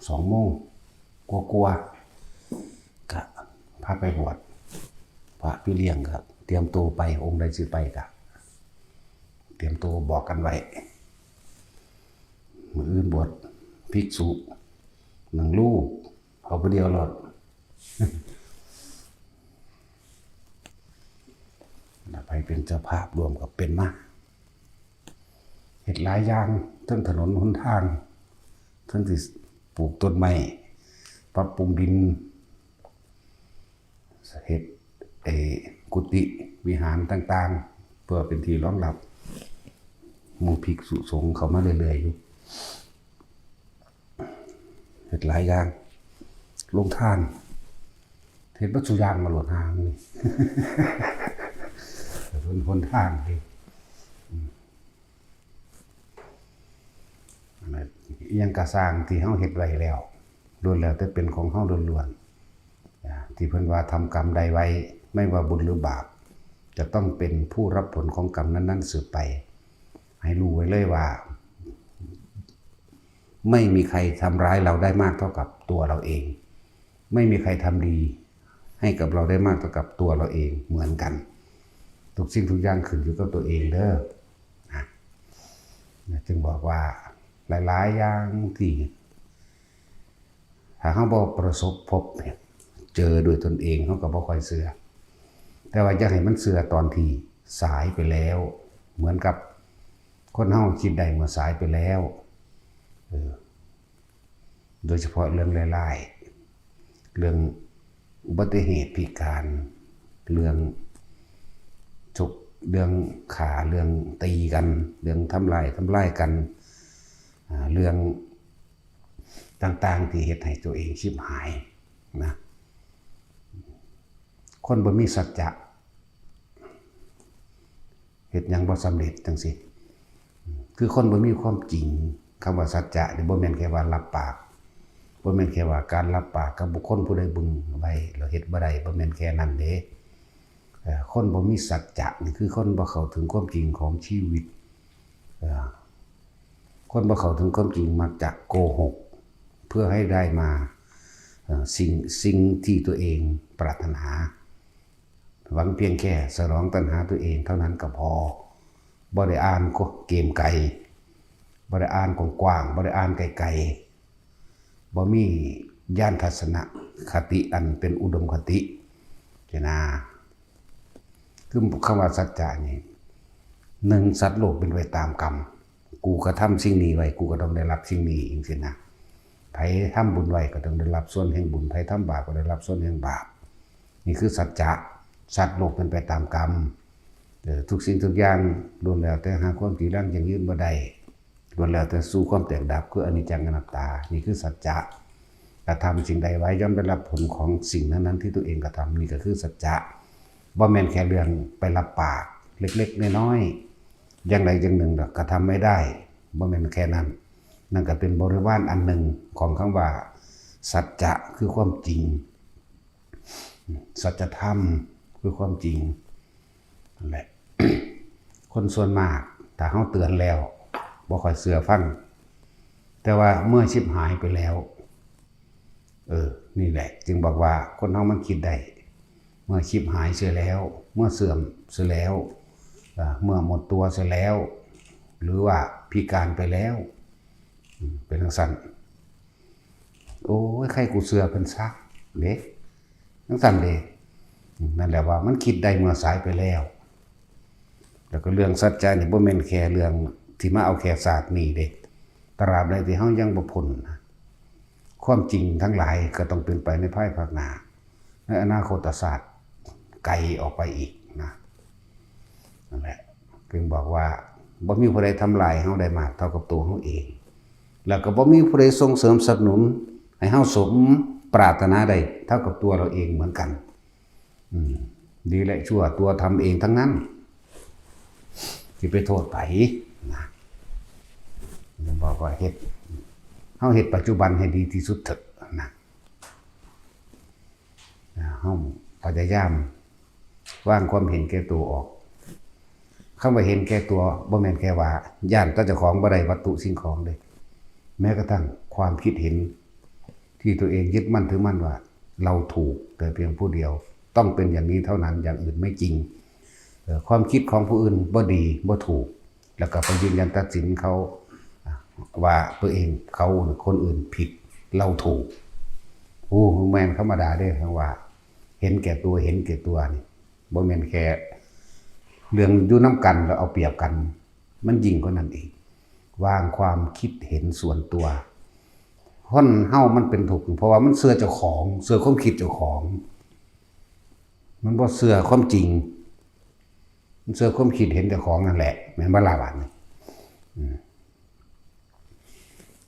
ສອງໂມງກວ່າໆ ກະພາໄປບວດ ພະພີ່ລ້ຽງກະຕຽມໂຕໄປ ອົງໃດຊິໄປກະຕຽມໂຕບອກກັນໄວ້ ມື້ອື່ນບວດພິກສຸໜຶ່ງຮູບ ເອົາຜູ້ດຽວໂລດ ແລ້ວໃຜເປັນເຈົ້າພາບຮ່ວມກໍເປັນມາ ເຮັດຫຼາຍຢ່າງ ເຖິງຖະໜົນຫົນທາງ ເຖິງຊິປູກຕົ້ນໄມ້ ປັບປຸງດິນ ເຮັດ ເອີ ກຸຕິວິຫານຕ່າງໆ ເພື່ອເປັນທີ່ຮອງຮັບໝູ່ພິກສຸສົງເຂົ້າມາເລື້ອຍໆຢູ່ ເຮັດຫຼາຍຢ່າງ ລົງທານ ເຮັດເບິດສູ່ຢ່າງມາໂລດ ຫານີ້ ເປັນຫົນທາງເດ້ ອືມ ອັນນັ້ນ ອີ່ຫຍັງກະຊ່າງທີ່ເຮົາເຮັດໄວ້ແລ້ວ ລ້ວນແລ້ວແຕ່ເປັນຂອງເຮົາລ້ວນໆ ທີ່ເພິ່ນວ່າ ທຳກຳໃດໄວ້ ໄມ່ວ່າບຸນຫຼືບາບ ຈະຕ້ອງເປັນຜູ້ຮັບຜົນຂອງກຳນັ້ນໆສືບໄປ ໃຫ້ຮູ້ໄວ້ເລີຍວ່າ ໄມ່ມີໃຄທຳຮ້າຍເຮົາໄດ້ມາກເທົ່າກັບຕົວເຮົາເອງ ໄມ່ມີໃຄທຳດີໃຫ້ກັບເຮົາໄດ້ມາກເທົ່າກັບຕົວເຮົາເອງເໝືອນກັນ ທຸກສິ່ງທຸກຢ່າງຂຶ້ນຢູ່ກັບຕົວເອງເດີ ນະ ຈຶ່ງບອກວ່າ ຫຼາຍໆຢ່າງທີ່ ຖ້າເຮົາບໍ່ປະສົບພົບເຈີດ້ວຍຕົນເອງ ເຮົາກໍບໍ່ຄ່ອຍເຊື່ອ ແຕ່ວ່າຢ່າໃຫ້ມັນເຊື່ອຕອນທີ່ສາຍໄປແລ້ວ ເໝືອນກັບຄົນເຮົາຄິດໄດ້ເມື່ອສາຍໄປແລ້ວ ເອີ ໂດຍສະເພາະເລື່ອງຮ້າຍໆ ເລື່ອງອຸບັດຕິເຫດພິການ ເລື່ອງຊົກ ເລື່ອງຂ້າ ເລື່ອງຕີກັນ ເລື່ອງທຳລາຍ ທຳລາຍກັນ ອາ ເລື່ອງຕ່າງໆທີ່ເຮັດໃຫ້ຕົວເອງຊິບຫາຍນະ ຄົນບໍ່ມີສັດຈະ ເຮັດຫຍັງບໍ່ສຳເລັດຈັ່ງຊີ້ ຄືຄົນບໍ່ມີຄວາມຈິງ ຄຳວ່າສັດຈະນີ້ບໍ່ແມ່ນແຄ່ວ່າຮັບປາກ ບໍ່ແມ່ນແຄ່ວ່າການຮັບປາກກັບບຸກຄົນຜູ້ໃດບຶງໄວ້ແລ້ວເຮັດບໍ່ໄດ້ ບໍ່ແມ່ນແຄ່ນັ້ນເດ້ ເອີ ຄົນບໍ່ມີສັດຈະນີ້ຄືຄົນບໍ່ເຂົ້າເຖິງຄວາມຈິງຂອງຊີວິດ ເອີ ຄົນບໍ່ເຂົ້າເຖິງຄວາມຈິງມັກຈະໂກຫົກ ເພື່ອໃຫ້ໄດ້ມາ ເອີ ສິ່ງ ສິ່ງທີ່ຕົວເອງປາດຖະໜາ ຫວັງພຽງແຄ່ສະໜອງຕັນຫາຕົວເອງເທົ່ານັ້ນກໍພໍ ບໍ່ໄດ້ອ່ານເກມໄກ ບໍ່ໄດ້ອ່ານກວ້າງໆ ບໍ່ໄດ້ອ່ານໄກໆ ບໍ່ມີຍານທັດສະນະຄະຕິອັນເປັນອຸດົມຄະຕິຊີ້ນາ ຄືຄຳວ່າສັດຈະນີ້ ໜຶ່ງ ສັດໂລກເປັນໄປຕາມກຳ ກູກະທຳສິ່ງນີ້ໄວ້ ກູກໍຕ້ອງໄດ້ຮັບສິ່ງນີ້ ຈັ່ງຊີ້ນະ ໃຜທຳບຸນໄວ້ກໍຕ້ອງໄດ້ຮັບສ່ວນແຫ່ງບຸນ ໃຜທຳບາບກໍໄດ້ຮັບສ່ວນແຫ່ງບາບ ນີ້ຄືສັດຈະ ສັດໂລກເປັນໄປຕາມກຳ ເອີ ທຸກສິ່ງທຸກຢ່າງລ້ວນແລ້ວແຕ່ຫາຄວາມຈີລັງຢັ້ງຢືນບໍ່ໄດ້ ລ້ວນແລ້ວແຕ່ສູ່ຄວາມແຕກດັບ ຄືອະນິດຈັງອະນັດຕາ ນີ້ຄືສັດຈະ ກະທຳສິ່ງໃດໄວ້ ຍ່ອມໄດ້ຮັບຜົນຂອງສິ່ງນັ້ນໆທີ່ຕົວເອງກະທຳ ນີ້ກໍຄືສັດຈະ ບໍ່ແມ່ນແຄ່ເລື່ອງໄປຮັບປາກເລັກໆນ້ອຍໆ ຢ່າງໃດຢ່າງໜຶ່ງດອກ ກະທຳໄດ້ ບໍ່ແມ່ນແຄ່ນັ້ນ ນັ້ນກໍເປັນບໍລິວານອັນໜຶ່ງຂອງຄຳວ່າ ສັດຈະ ຄືຄວາມຈິງ ສັດຈະທຳ ຄືຄວາມຈິງ ນັ້ນແຫຼະ ຄົນສ່ວນມາກ ຖ້າເຮົາເຕືອນແລ້ວ ບໍ່ຄ່ອຍເຊື່ອຟັງ ແຕ່ວ່າເມື່ອຊິບຫາຍໄປແລ້ວ ເອີ ນີ້ແຫຼະ ຈຶ່ງບອກວ່າຄົນເຮົາມັນຄິດໄດ້ ເມື່ອຊິບຫາຍເສຍແລ້ວ ເມື່ອເສື່ອມເສຍແລ້ວ ເອີ ເມື່ອໝົດຕົວເສຍແລ້ວ ຫຼືວ່າພິການໄປແລ້ວ ເປັນຈັ່ງຊັ້ນ ໂອ້ຍ ໃຄກູເຊື່ອເພິ່ນຊະເດ້ ຈັ່ງຊັ້ນເດ້ ນັ້ນແຫຼະວ່າມັນຄິດໄດ້ເມື່ອສາຍໄປແລ້ວ ແລ້ວກໍເລື່ອງສັດຈະນີ້ບໍ່ແມ່ນແຄ່ເລື່ອງທີ່ມາເອົາແຄ່ຊາດນີ້ເດ້ ຕະລາບໃດທີ່ເຮົາຍັງບໍ່ພົ້ນນະ ຄວາມຈິງທັງຫຼາຍກໍຕ້ອງເປັນໄປໃນພາຍພາກໜ້າ ໃນອະນາຄົດຊາດໄກອອກໄປອີກນະ ນັ້ນແຫຼະ ຈຶ່ງບອກວ່າ ບໍ່ມີຜູ້ໃດທຳລາຍເຮົາໄດ້ມາກເທົ່າກັບຕົວເຮົາເອງ ແລ້ວກໍບໍ່ມີຜູ້ໃດສົ່ງເສີມສະໜັບສະໜູນໃຫ້ເຮົາສົມປາດຖະໜາໄດ້ເທົ່າກັບຕົວເຮົາເອງເໝືອນກັນ ອືມ ດີແລະຊົ່ວຕົວທຳເອງທັງນັ້ນ ຊິໄປໂທດໃຜນະ ບອກວ່າເຮັດ ເຮົາເຮັດປັດຈຸບັນໃຫ້ດີທີ່ສຸດເຖາະນະ ເຮົາພະຍາຍາມວາງຄວາມເຫັນແກ່ຕົວອອກ ຄຳວ່າເຫັນແກ່ຕົວ ບໍ່ແມ່ນແຄ່ວ່າຢ້ານແຕ່ເຈົ້າຂອງບໍ່ໄດ້ວັດຖຸສິ່ງຂອງເດ້ ແມ້ກະທັ່ງຄວາມຄິດເຫັນ ທີ່ຕົວເອງຍຶດໝັ້ນຖືໝັ້ນວ່າເຮົາຖືກແຕ່ພຽງຜູ້ດຽວ, ຕ້ອງເປັນຢ່າງນີ້ເທົ່ານັ້ນ, ຢ່າງອື່ນໄມ່ຈິງ. ເອີ ຄວາມຄິດຂອງຜູ້ອື່ນບໍ່ດີ, ບໍ່ຖືກ, ແລ້ວກໍໄປຢືນຢັນຕັດສິນເຂົາ ອາ ວ່າຕົວເອງ, ເຂົາ, ຄົນອື່ນຜິດ, ເຮົາຖືກ. ໂອ້ ແມ່ນທຳມະດາເດ້, ເຮົາວ່າເຫັນແກ່ຕົວ, ເຫັນແກ່ຕົວນີ້ ບໍ່ແມ່ນແຄ່ເລື່ອງຢູ່ນຳກັນແລ້ວເອົາປຽບກັນ, ມັນຍິ່ງກວ່ານັ້ນອີກ. ວາງຄວາມຄິດເຫັນສ່ວນຕົວ. ຄົນເຮົາມັນເປັນທຸກ ເພາະວ່າມັນເຊື່ອເຈົ້າຂອງ, ເຊື່ອຄວາມຄິດເຈົ້າຂອງ, ມັນບໍ່ເຊື່ອຄວາມຈິງ, ມັນເຊື່ອຄວາມຄິດເຫັນເຈົ້າຂອງນັ້ນແຫຼະ, ແມ່ນບໍ່ລະບາດນີ້? ອືມ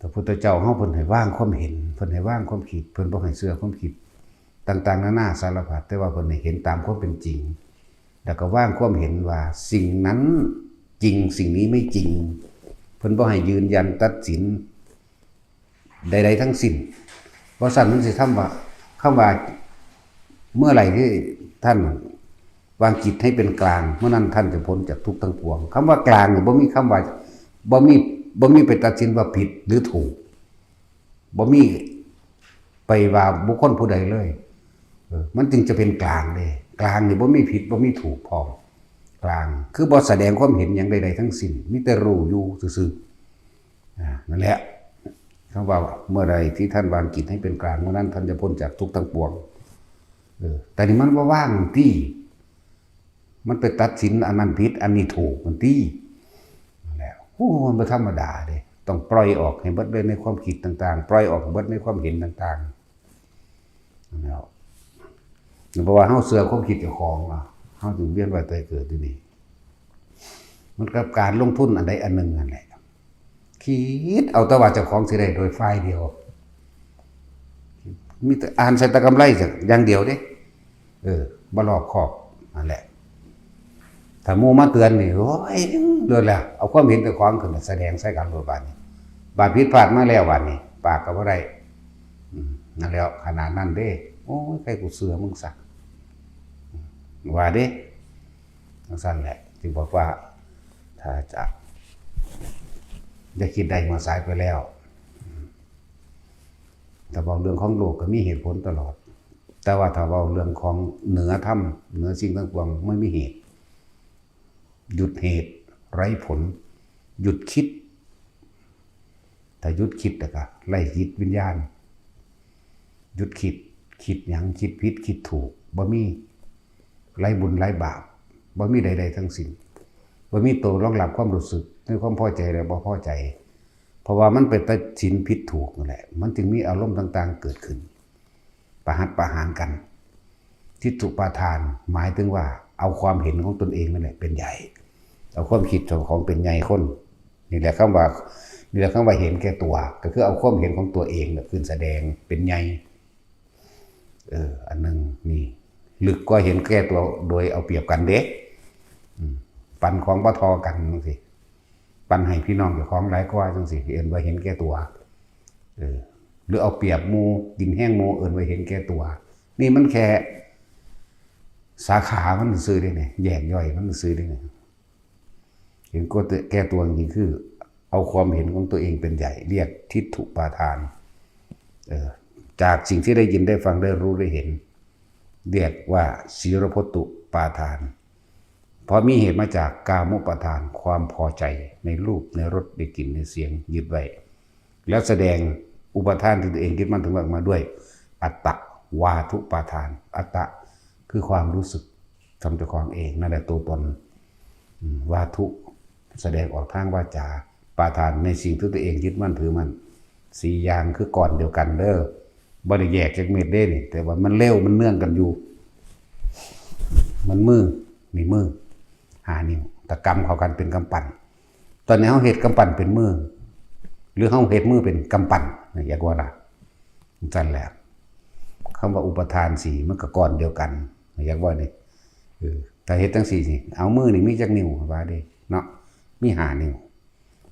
ພະພຸດທະເຈົ້າເຮົາເພິ່ນໃຫ້ວາງຄວາມເຫັນ, ເພິ່ນໃຫ້ວາງຄວາມຄິດ, ເພິ່ນບໍ່ໃຫ້ເຊື່ອຄວາມຄິດຕ່າງໆນານາສາລະພັດ, ແຕ່ວ່າເພິ່ນໃຫ້ເຫັນຕາມຄວາມເປັນຈິງ, ແລ້ວກໍວາງຄວາມເຫັນວ່າສິ່ງນັ້ນຈິງ, ສິ່ງນີ້ໄມ່ຈິງ. ເພິ່ນບໍ່ໃຫ້ຢືນຢັນຕັດສິນໃດໆທັງສິ້ນ. ບໍ່ຊັ້ນມັນຊິທຳວ່າ, ຄຳວ່າ ເມື່ອໃດທີ່ທ່ານວາງຈິດໃຫ້ເປັນກາງ, ເມື່ອນັ້ນທ່ານຈະພົ້ນຈາກທຸກທັງປວງ. ຄຳວ່າກາງນີ້ບໍ່ມີຄຳວ່າ, ບໍ່ມີ, ບໍ່ມີໄປຕັດສິນວ່າຜິດຫຼືຖືກ, ບໍ່ມີໄປວ່າບຸກຄົນຜູ້ໃດເລີຍ. ເອີ ມັນຈຶ່ງຈະເປັນກາງເດ້. ກາງນີ້ບໍ່ມີຜິດ, ບໍ່ມີຖືກພ້ອມ. ກາງຄືບໍ່ສະແດງຄວາມເຫັນຫຍັງໃດໆທັງສິ້ນ, ມີແຕ່ຮູ້ຢູ່ຊື່ໆ. ອາ ນັ້ນແຫຼະ ຄຳວ່າ ເມື່ອໃດທີ່ທ່ານວາງຈິດໃຫ້ເປັນກາງ, ເມື່ອນັ້ນທ່ານຈະພົ້ນຈາກທຸກທັງປວງ. ເອີ ແຕ່ນີ້ມັນບໍ່ວາງຕິ, ມັນໄປຕັດສິນອັນນັ້ນຜິດ ອັນນີ້ຖືກມັນຕິ. ນັ້ນແຫຼະ ໂອ້ ມັນບໍ່ທຳມະດາເດ້. ຕ້ອງປ່ອຍອອກໃຫ້ເບິດເລີຍໃນຄວາມຄິດຕ່າງໆ, ປ່ອຍອອກໃຫ້ເບິດໃນຄວາມເຫັນຕ່າງໆ. ແລ້ວ ເພາະວ່າເຮົາເຊື່ອຄວາມຄິດເຈົ້າຂອງເນາະ, ເຮົາຈຶ່ງວຽນວ່າຍຕາຍເກີດຢູ່ນີ້. ມັນກັບການລົງທຶນອັນໃດອັນໜຶ່ງນັ້ນແຫຼະ, ຄິດເອົາແຕ່ວ່າເຈົ້າຂອງຊິໄດ້ໂດຍຝ່າຍດຽວ, ມີແຕ່ອ່ານໃສ່ແຕ່ກຳໄລຢ່າງດຽວເດ້. ເອີ ບໍ່ລອບຄອບ ນັ້ນແຫຼະ. ຖ້າໝູ່ມາເຕືອນນີ້ ໂອ້ຍ ໂດນແລ້ວ, ເອົາຄວາມເຫັນເຈົ້າຂອງຂຶ້ນມາສະແດງໃສ່ກັນໂລດບາດນີ້. ບາດຜິດພາດມາແລ້ວບາດນີ້ ປາກກໍບໍ່ໄດ້. ອືມ ນັ້ນແຫຼະ ຂະໜາດນັ້ນເດ້. ໂອ້ຍ ໃຜກູເຊື່ອມຶງຊະ ວ່າເດ້. ຈັ່ງຊັ້ນແຫຼະ ຈຶ່ງບອກວ່າ ຖ້າຈະ ຢ່າຄິດໄດ້ເມື່ອສາຍໄປແລ້ວ. ຖ້າເວົ້າເລື່ອງຂອງໂລກກໍມີເຫດຜົນຕະຫຼອດ, ແຕ່ວ່າຖ້າເວົ້າເລື່ອງຂອງເໜືອທຳ, ເໜືອສິ່ງທັງປວງ ມັນມີເຫດ. ຢຸດເຫດໄຮ້ຜົນ, ຢຸດຄິດ. ຖ້າຢຸດຄິດແລ້ວກໍໄຮ້ຈິດວິນຍານ. ຢຸດຄິດ, ຄິດຫຍັງ? ຄິດຜິດ, ຄິດຖືກ, ບໍ່ມີໄຮ້ບຸນໄຮ້ບາບ, ບໍ່ມີໃດໆທັງສິ້ນ, ບໍ່ມີໂຕຮອງຮັບຄວາມຮູ້ສຶກໃນຄວາມພໍໃຈ ແລະ ບໍ່ພໍໃຈ, ເພາະວ່າມັນໄປຕັດສິນຜິດຖືກນັ້ນແຫຼະ, ມັນຈຶ່ງມີອາລົມຕ່າງໆເກີດຂຶ້ນ. ປະຫັດປະຫານກັນ. ທິດຖຸປາທານ ໝາຍເຖິງວ່າເອົາຄວາມເຫັນຂອງຕົນເອງນັ້ນແຫຼະເປັນໃຫຍ່, ເອົາຄວາມຄິດຂອງເປັນໃຫຍ່ຄົນ. ນີ້ແຫຼະຄຳວ່າ, ນີ້ແຫຼະຄຳວ່າເຫັນແກ່ຕົວ, ກໍຄືເອົາຄວາມເຫັນຂອງຕົວເອງແຫຼະຂຶ້ນສະແດງເປັນໃຫຍ່. ເອີ ອັນໜຶ່ງນີ້ ລຶກກວ່າເຫັນແກ່ຕົວໂດຍເອົາປຽບກັນເດ້. ອືມ ປັນຂອງບໍ່ທໍ່ກັນຈັ່ງຊີ້, ປັນໃຫ້ພີ່ນ້ອງເຈົ້າຂອງຫຼາຍກວ່າຈັ່ງຊີ້ ເອີ້ນວ່າເຫັນແກ່ຕົວ. ເອີ ຫຼືເອົາປຽບໝູ່, ກິນແຮງໝູ່, ເອີ້ນວ່າເຫັນແກ່ຕົວ. ນີ້ມັນແຄ່ສາຂາມັນຊື່ໆເດ້ນີ້, ແຍກຍ່ອຍມັນຊື່ໆເດ້ນີ້. ເຫັນແກ່ຕົວນີ້ຄືເອົາຄວາມເຫັນຂອງຕົວເອງເປັນໃຫຍ່, ຮຽກທິດຖຸປາທານ. ເອີ ຈາກສິ່ງທີ່ໄດ້ຍິນໄດ້ຟັງໄດ້ຮູ້ໄດ້ເຫັນ ຮຽກວ່າສີລະພົດຕຸປາທານ. ເພາະມີເຫດມາຈາກກາມຸປາທານ, ຄວາມພໍໃຈໃນຮູບ, ໃນລົດ, ໃນກິ່ນ, ໃນສຽງ, ຍຶດໄວ້ ແລ້ວສະແດງອຸປາທານທີ່ຕົວເອງຍຶດໝັ້ນຖືໝັ້ນມາດ້ວຍອັດຕະວາທຸປາທານ. ອັດຕະຄືຄວາມຮູ້ສຶກຂອງເຈົ້າຂອງເອງ, ນັ້ນແຫຼະໂຕຕົນ. ອາ ວາທຸ ສະແດງອອກທາງວາຈາ, ປາທານໃນສິ່ງທີ່ຕົວເອງຍຶດໝັ້ນຖືໝັ້ນ. ສີ່ຢ່າງຄືກ້ອນດຽວກັນເດີ, ບໍ່ໄດ້ແຍກຈັກເມັດເດ້ນີ້, ແຕ່ວ່າມັນເລວ ມັນເນື່ອງກັນຢູ່. ມັນມື, ນີ້ມື ຫ້ານິ້ວ ຕະກຳເຂົ້າກັນເປັນກຳປັ້ນ. ຕອນນີ້ເຮົາເຮັດກຳປັ້ນເປັນມື ຫຼືເຮົາເຮັດມືເປັນກຳປັ້ນ ຢາກວ່າລະ ຈັ່ງຊັ້ນແຫຼະ. ຄຳວ່າອຸປະທານສີ່ ມັນກໍກ້ອນດຽວກັນ ຢາກວ່ານີ້. ເອີ ຖ້າເຮັດຈັ່ງຊີ້ນີ້ ເອົາ ມືນີ້ມີຈັກນິ້ວວ່າເດ້ເນາະ? ມີຫ້ານິ້ວ.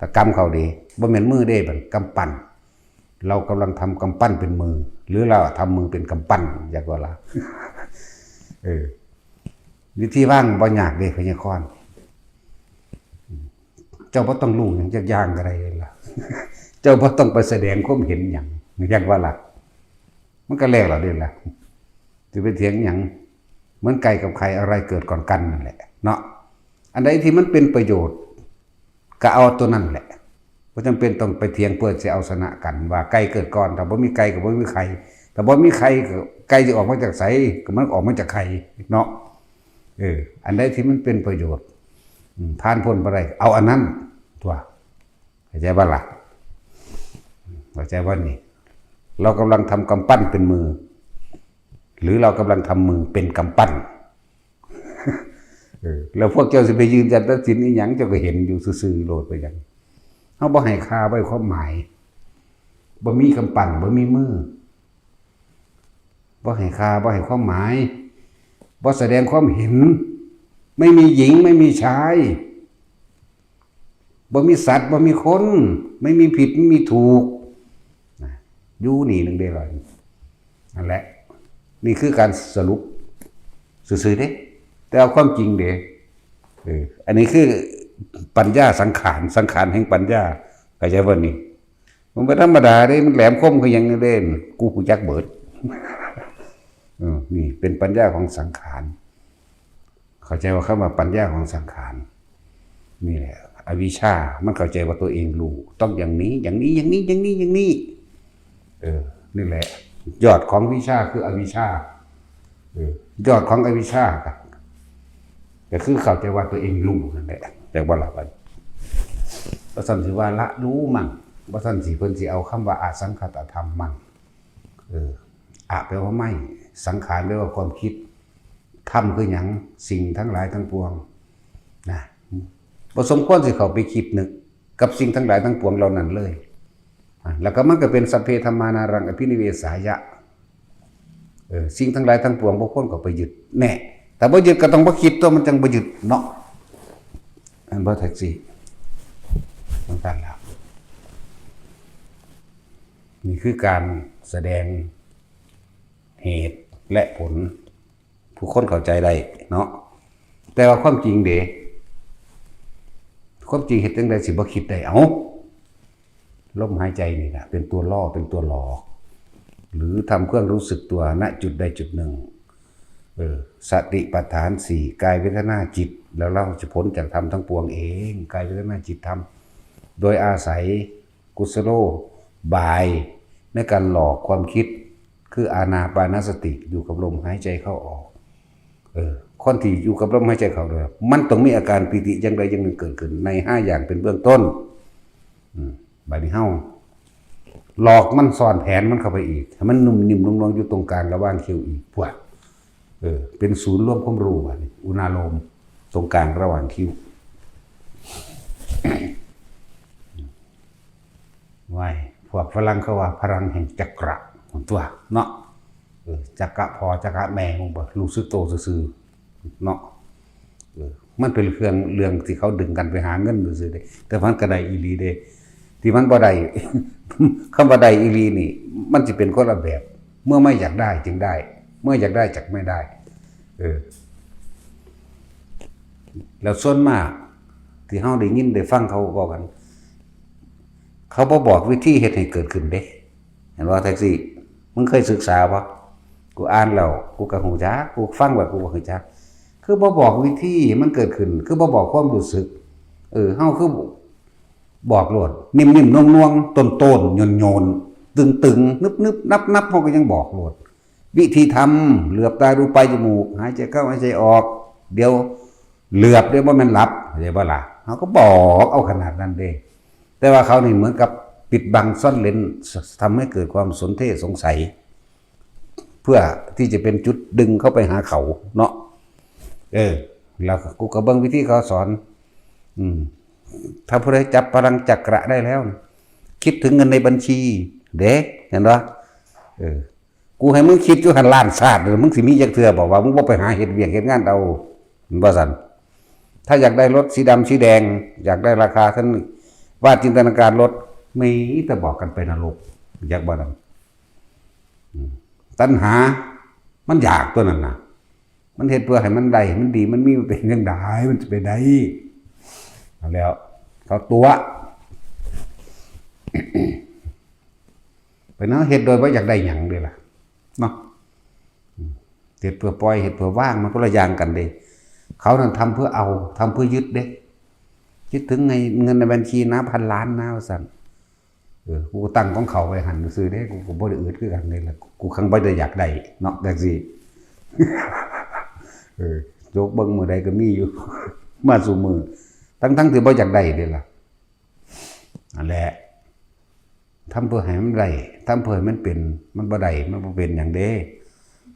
ຕະກຳເຂົ້າເດ້ ບໍ່ແມ່ນມືເດ້ ບັດກຳປັ້ນ. ເຮົາກຳລັງທຳກຳປັ້ນເປັນມື ຫຼືເຮົາທຳມືເປັນກຳປັ້ນ ຢາກວ່າລະ. ເອີ ວິທີວາງບໍ່ຍາກເດ້ ພະຍາຄອນ. ເຈົ້າບໍ່ຕ້ອງຮູ້ຫຍັງຈັກຢ່າງກໍໄດ້ເລີຍລະ. ເຈົ້າບໍ່ຕ້ອງໄປສະແດງຄວາມເຫັນຫຍັງ ຢາກວ່າລະ. ມັນກໍແລ້ວລະເດ້ລະ ຊິໄປຖຽງຫຍັງ? ເໝືອນໄກ່ກັບໄຂ່ ອະໄລເກີດກ່ອນກັນນັ້ນແຫຼະເນາະ. ອັນໃດທີ່ມັນເປັນປະໂຫຍດ ກໍເອົາຕົວນັ້ນແຫຼະ. ບໍ່ຈຳເປັນຕ້ອງໄປຖຽງເພື່ອຊິເອົາຊະນະກັນວ່າໄກ່ເກີດກ່ອນ. ຖ້າບໍ່ມີໄກ່ກໍບໍ່ມີໄຂ່. ຖ້າບໍ່ມີໄຂ່ ກໍໄກ່ຊິອອກມາຈາກໃສ? ກໍມັນອອກມາຈາກໄຂ່ເນາະ. ເອີ ອັນໃດທີ່ມັນເປັນປະໂຫຍດ ອາ ຜ່ານພົ້ນບໍ່ໄດ້ ເອົາອັນນັ້ນຕົວະ. ເຂົ້າໃຈບໍ່ລະ? ເຂົ້າໃຈບໍ່ນີ້? ເຮົາກຳລັງທຳກຳປັ້ນເປັນມື ຫຼືເຮົາກຳລັງທຳມືເປັນກຳປັ້ນ? ເອີ ແລ້ວພວກເຈົ້າຊິໄປຢືນຢັນຕັດສິນອີ່ຫຍັງ? ເຈົ້າກໍເຫັນຢູ່ຊື່ໆໂລດ. ເປັນຫຍັງ? ເຮົາບໍ່ໃຫ້ຄ່າ ບໍ່ໃຫ້ຄວາມໝາຍ, ບໍ່ມີກຳປັ້ນ ບໍ່ມີມື, ບໍ່ໃຫ້ຄ່າ ບໍ່ໃຫ້ຄວາມໝາຍ, ບໍ່ສະແດງຄວາມເຫັນ, ໄມ່ມີຍິງ ໄມ່ມີຊາຍ. ບໍ່ມີສັດ ບໍ່ມີຄົນ, ໄມ່ມີຜິດ ໄມ່ມີຖືກ ນະ ຢູ່ນີ້ໜຶ່ງເດ້ລະ. ນັ້ນແຫຼະ ນີ້ຄືການສະຫຼຸບຊື່ໆເດ້ ແຕ່ເອົາຄວາມຈິງເດ້. ເອີ ອັນນີ້ຄືປັນຍາສັງຂານ, ສັງຂານແຫ່ງປັນຍາ. ເຂົ້າໃຈບໍ່ນີ້? ມັນບໍ່ທຳມະດາເດ້, ມັນແຫຼມຄົມຄືຫຍັງເດ້, ກູຮູ້ຈັກເບິດ. ເອີ ນີ້ເປັນປັນຍາຂອງສັງຂານ. ເຂົ້າໃຈວ່າຄຳວ່າປັນຍາຂອງສັງຂານ ນີ້ແຫຼະ ອະວິຊາ ມັນເຂົ້າໃຈວ່າຕົວເອງຮູ້ ຕ້ອງຢ່າງນີ້ ຢ່າງນີ້ ຢ່າງນີ້ ຢ່າງນີ້ ຢ່າງນີ້. ເອີ ນີ້ແຫຼະ ຍອດຂອງວິຊາຄືອະວິຊາ. ເອີ ຍອດຂອງອະວິຊາ ກໍ ກໍຄືເຂົ້າໃຈວ່າຕົວເອງຮູ້ນັ້ນແຫຼະ. ແຕ່ວ່າລະ ວ່າຊັ້ນຊິວ່າລະຮູ້ມັ້ງ, ບໍ່ຊັ້ນຊິເພິ່ນຊິເອົາຄຳວ່າອະສັງຄະຕະທຳມັ້ງ. ເອີ ອະ ແປວ່າໄມ້, ສັງຂານ ແປວ່າຄວາມຄິດ, ທຳຄືຫຍັງ? ສິ່ງທັງຫຼາຍທັງປວງນະ ບໍ່ສົມຄວນຊິເຂົ້າໄປຄິດນຶກກັບສິ່ງທັງຫຼາຍທັງປວງເຫຼົ່ານັ້ນເລີຍ. ອາ ແລ້ວກໍມັນກໍເປັນ ສັບເພ ທຳມາ ນາລັງ ອະພິນິເວສາຍະ. ເອີ ສິ່ງທັງຫຼາຍທັງປວງບໍ່ຄວນເຂົ້າໄປຍຶດ. ແນ່ ຖ້າບໍ່ຍຶດກໍຕ້ອງບໍ່ຄິດຕົວະ ມັນຈັ່ງບໍ່ຍຶດເນາະ. ແມ່ນບໍ່ ແທັກຊີ? ມັນກັນລະ. ນີ້ຄືການສະແດງເຫດ ແລະ ຜົນ ຜູ້ຄົນເຂົ້າໃຈໄດ້ເນາະ. ແຕ່ວ່າຄວາມຈິງເດ? ຄວາມຈິງເຮັດຈັ່ງໃດຊິບໍ່ຄິດໄດ້? ເອົ້າ ລົມຫາຍໃຈນີ້ລະເປັນຕົວລໍ້ ເປັນຕົວຫຼອກ ຫຼື ທຳເຄື່ອງຮູ້ສຶກຕົວ ນະ ຈຸດໃດຈຸດໜຶ່ງ. ເອີ ສະຕິປັດຖານສີ່ ກາຍ ເວທະນາ ຈິດ ແລ້ວເຮົາຈະພົ້ນຈາກທຳທັງປວງເອງ. ກາຍ ເວທະນາ ຈິດ ທຳ ໂດຍອາໄສ ກຸສະໂລບາຍໃນການຫຼອກຄວາມຄິດ ຄືອານາປານະສະຕິ ຢູ່ກັບລົມຫາຍໃຈເຂົ້າອອກ. ເອີ ຄົນທີ່ຢູ່ກັບລົມຫາຍໃຈເຂົ້າອອກ ມັນຕ້ອງມີອາການປີຕິຢ່າງໃດຢ່າງໜຶ່ງເກີດຂຶ້ນໃນຫ້າຢ່າງເປັນເບື້ອງຕົ້ນ. ອືມ ບາດນີ້ເຮົາຫຼອກມັນ ຊ້ອນແຜນມັນເຂົ້າໄປອີກ ໃຫ້ມັນນຸ້ມນິ້ມນຸ້ມນວນຢູ່ຕົງກາງລະຫວ່າງຄິ້ວອີກ ພວກ ເອີ ເປັນສູນລວມຄວາມຮູ້ ບາດນີ້ ອຸນາໂລມ ຕົງກາງລະຫວ່າງຄິ້ວ. ໄວ້ ພວກຝຣັ່ງເຂົາວ່າພະລັງແຫ່ງຈັກກະ ພຸ້ນຕົວະເນາະ. ເອີ ຈັກກະພໍ່ຈັກກະແມ່ ຮູ້ບໍ່? ຮູ້ສຶກໂຕຊື່ໆເນາະ. ເອີ ມັນເປັນເລື່ອງ ເລື່ອງທີ່ເຂົາດຶງກັນໄປຫາເງິນຊື່ໆເດ້ ແຕ່ມັນກໍໄດ້ອີ່ຫຼີເດ້. ທີ່ມັນບໍ່ໄດ້ ຄຳວ່າໄດ້ອີ່ຫຼີນີ້ ມັນຊິເປັນຄົນລະແບບ. ເມື່ອໄມ່ຢາກໄດ້ຈຶ່ງໄດ້ ເມື່ອຢາກໄດ້ຈັກໄມ່ໄດ້. ເອີ ແລ້ວສ່ວນມາກທີ່ເຮົາໄດ້ຍິນໄດ້ຟັງເຂົາເວົ້າກັນ ເຂົາບໍ່ບອກວິທີເຮັດໃຫ້ເກີດຂຶ້ນເດ້. ເຫັນບໍ່ ແທັກຊີ? ມຶງເຄີຍສຶກສາບໍ່? ກູອ່ານແລ້ວກູກໍຮູ້ຈັກ, ກູຟັງແລ້ວກູກໍຮູ້ຈັກ. ຄືບໍ່ບອກວິທີໃຫ້ມັນເກີດຂຶ້ນ? ຄືບໍ່ບອກຄວາມຮູ້ສຶກ? ເອີ ເຮົາຄືບອກໂລດ ນິ້ມໆ ນວງໆ ໂຕນໆ ໂຍນໆ ຕຶງໆ ນຶບໆ ນັບໆ ເຮົາກໍຍັງບອກໂລດ. ວິທີທຳ ເຫຼືອບຕາດູປາຍຈະມູກ ຫາຍໃຈເຂົ້າ ຫາຍໃຈອອກ ດຽວເຫຼືອບເດ້ ບໍ່ແມ່ນຫຼັບ ເຂົ້າໃຈບໍ່ລະ? ເຮົາກໍບອກເອົາຂະໜາດນັ້ນເດ້. ແຕ່ວ່າເຂົານີ້ເໝືອນກັບປິດບັງຊອນເລນ ທຳໃຫ້ເກີດຄວາມສົນເທສົງໄສ ເພື່ອທີ່ຈະເປັນຈຸດດຶງເຂົ້າໄປຫາເຂົາເນາະ. ເອີ ແລ້ວກູກໍເບິ່ງວິທີເຂົາສອນ. ອືມ ຖ້າຜູ້ໃດຈັບພະລັງຈັກກະໄດ້ແລ້ວ ຄິດເຖິງເງິນໃນບັນຊີເດ້ ເຫັນບໍ່? ເອີ ກູໃຫ້ມຶງຄິດຢູ່ຫັ້ນລ້ານຊາດ ມຶງຊິມີຈັກເທື່ອບໍ່ວ່າມຶງບໍ່ໄປຫາເຮັດວຽກເຮັດງານເອົາ ແມ່ນບໍ່ຊັ້ນ? ຖ້າຢາກໄດ້ລົດສີດຳສີແດງ ຢາກໄດ້ລາຄາເທົ່ານີ້ ວາດຈິນຕະນາການລົດ ມີແຕ່ບອກກັນໄປນະລົກ ຢາກບໍ່ນຳ? ອືມ ຕັນຫາ ມັນຢາກຕົວນັ້ນນະ ມັນເຮັດເພື່ອໃຫ້ມັນໄດ້ ມັນດີ ມັນມີ ມັນເປັນຈັ່ງໃດ ມັນຈະໄປໄດ້? ນັ້ນແລ້ວ ເຂົາຕົວະ ເປັນເຮົາເຮັດໂດຍບໍ່ຢາກໄດ້ຫຍັງເດ້ລະ. ເນາະ. ອືມ ເຮັດເພື່ອປ່ອຍ ເຮັດເພື່ອວາງ ມັນຄົນລະຢ່າງກັນເດ້. ເຂົານັ້ນທຳເພື່ອເອົາ ທຳເພື່ອຍຶດເດ້. ຄິດເຖິງໄງ ເງິນໃນບັນຊີນາ ພັນລ້ານນາ ວ່າຊັ້ນ. ເອີ ກູຕັ້ງຂອງເຂົາໄວ້ຫັ້ນຊື່ເດ້ ກູກໍບໍ່ໄດ້ອຶດຄືກັນເດ້ລະ ກູຄັງບໍ່ໄດ້ຢາກໄດ້ເນາະ ຈັ່ງຊີ້. ເອີ ຈົກເບິ່ງມື້ໃດກໍມີຢູ່ ມາສູ່ມື້ ທັງໆທີ່ບໍ່ຢາກໄດ້ເດ້ລະ. ນັ້ນແຫຼະ ທຳເພື່ອໃຫ້ມັນໄດ້ ທຳເພື່ອໃຫ້ມັນເປັນ ມັນບໍ່ໄດ້ ມັນບໍ່ເປັນຫຍັງເດ້.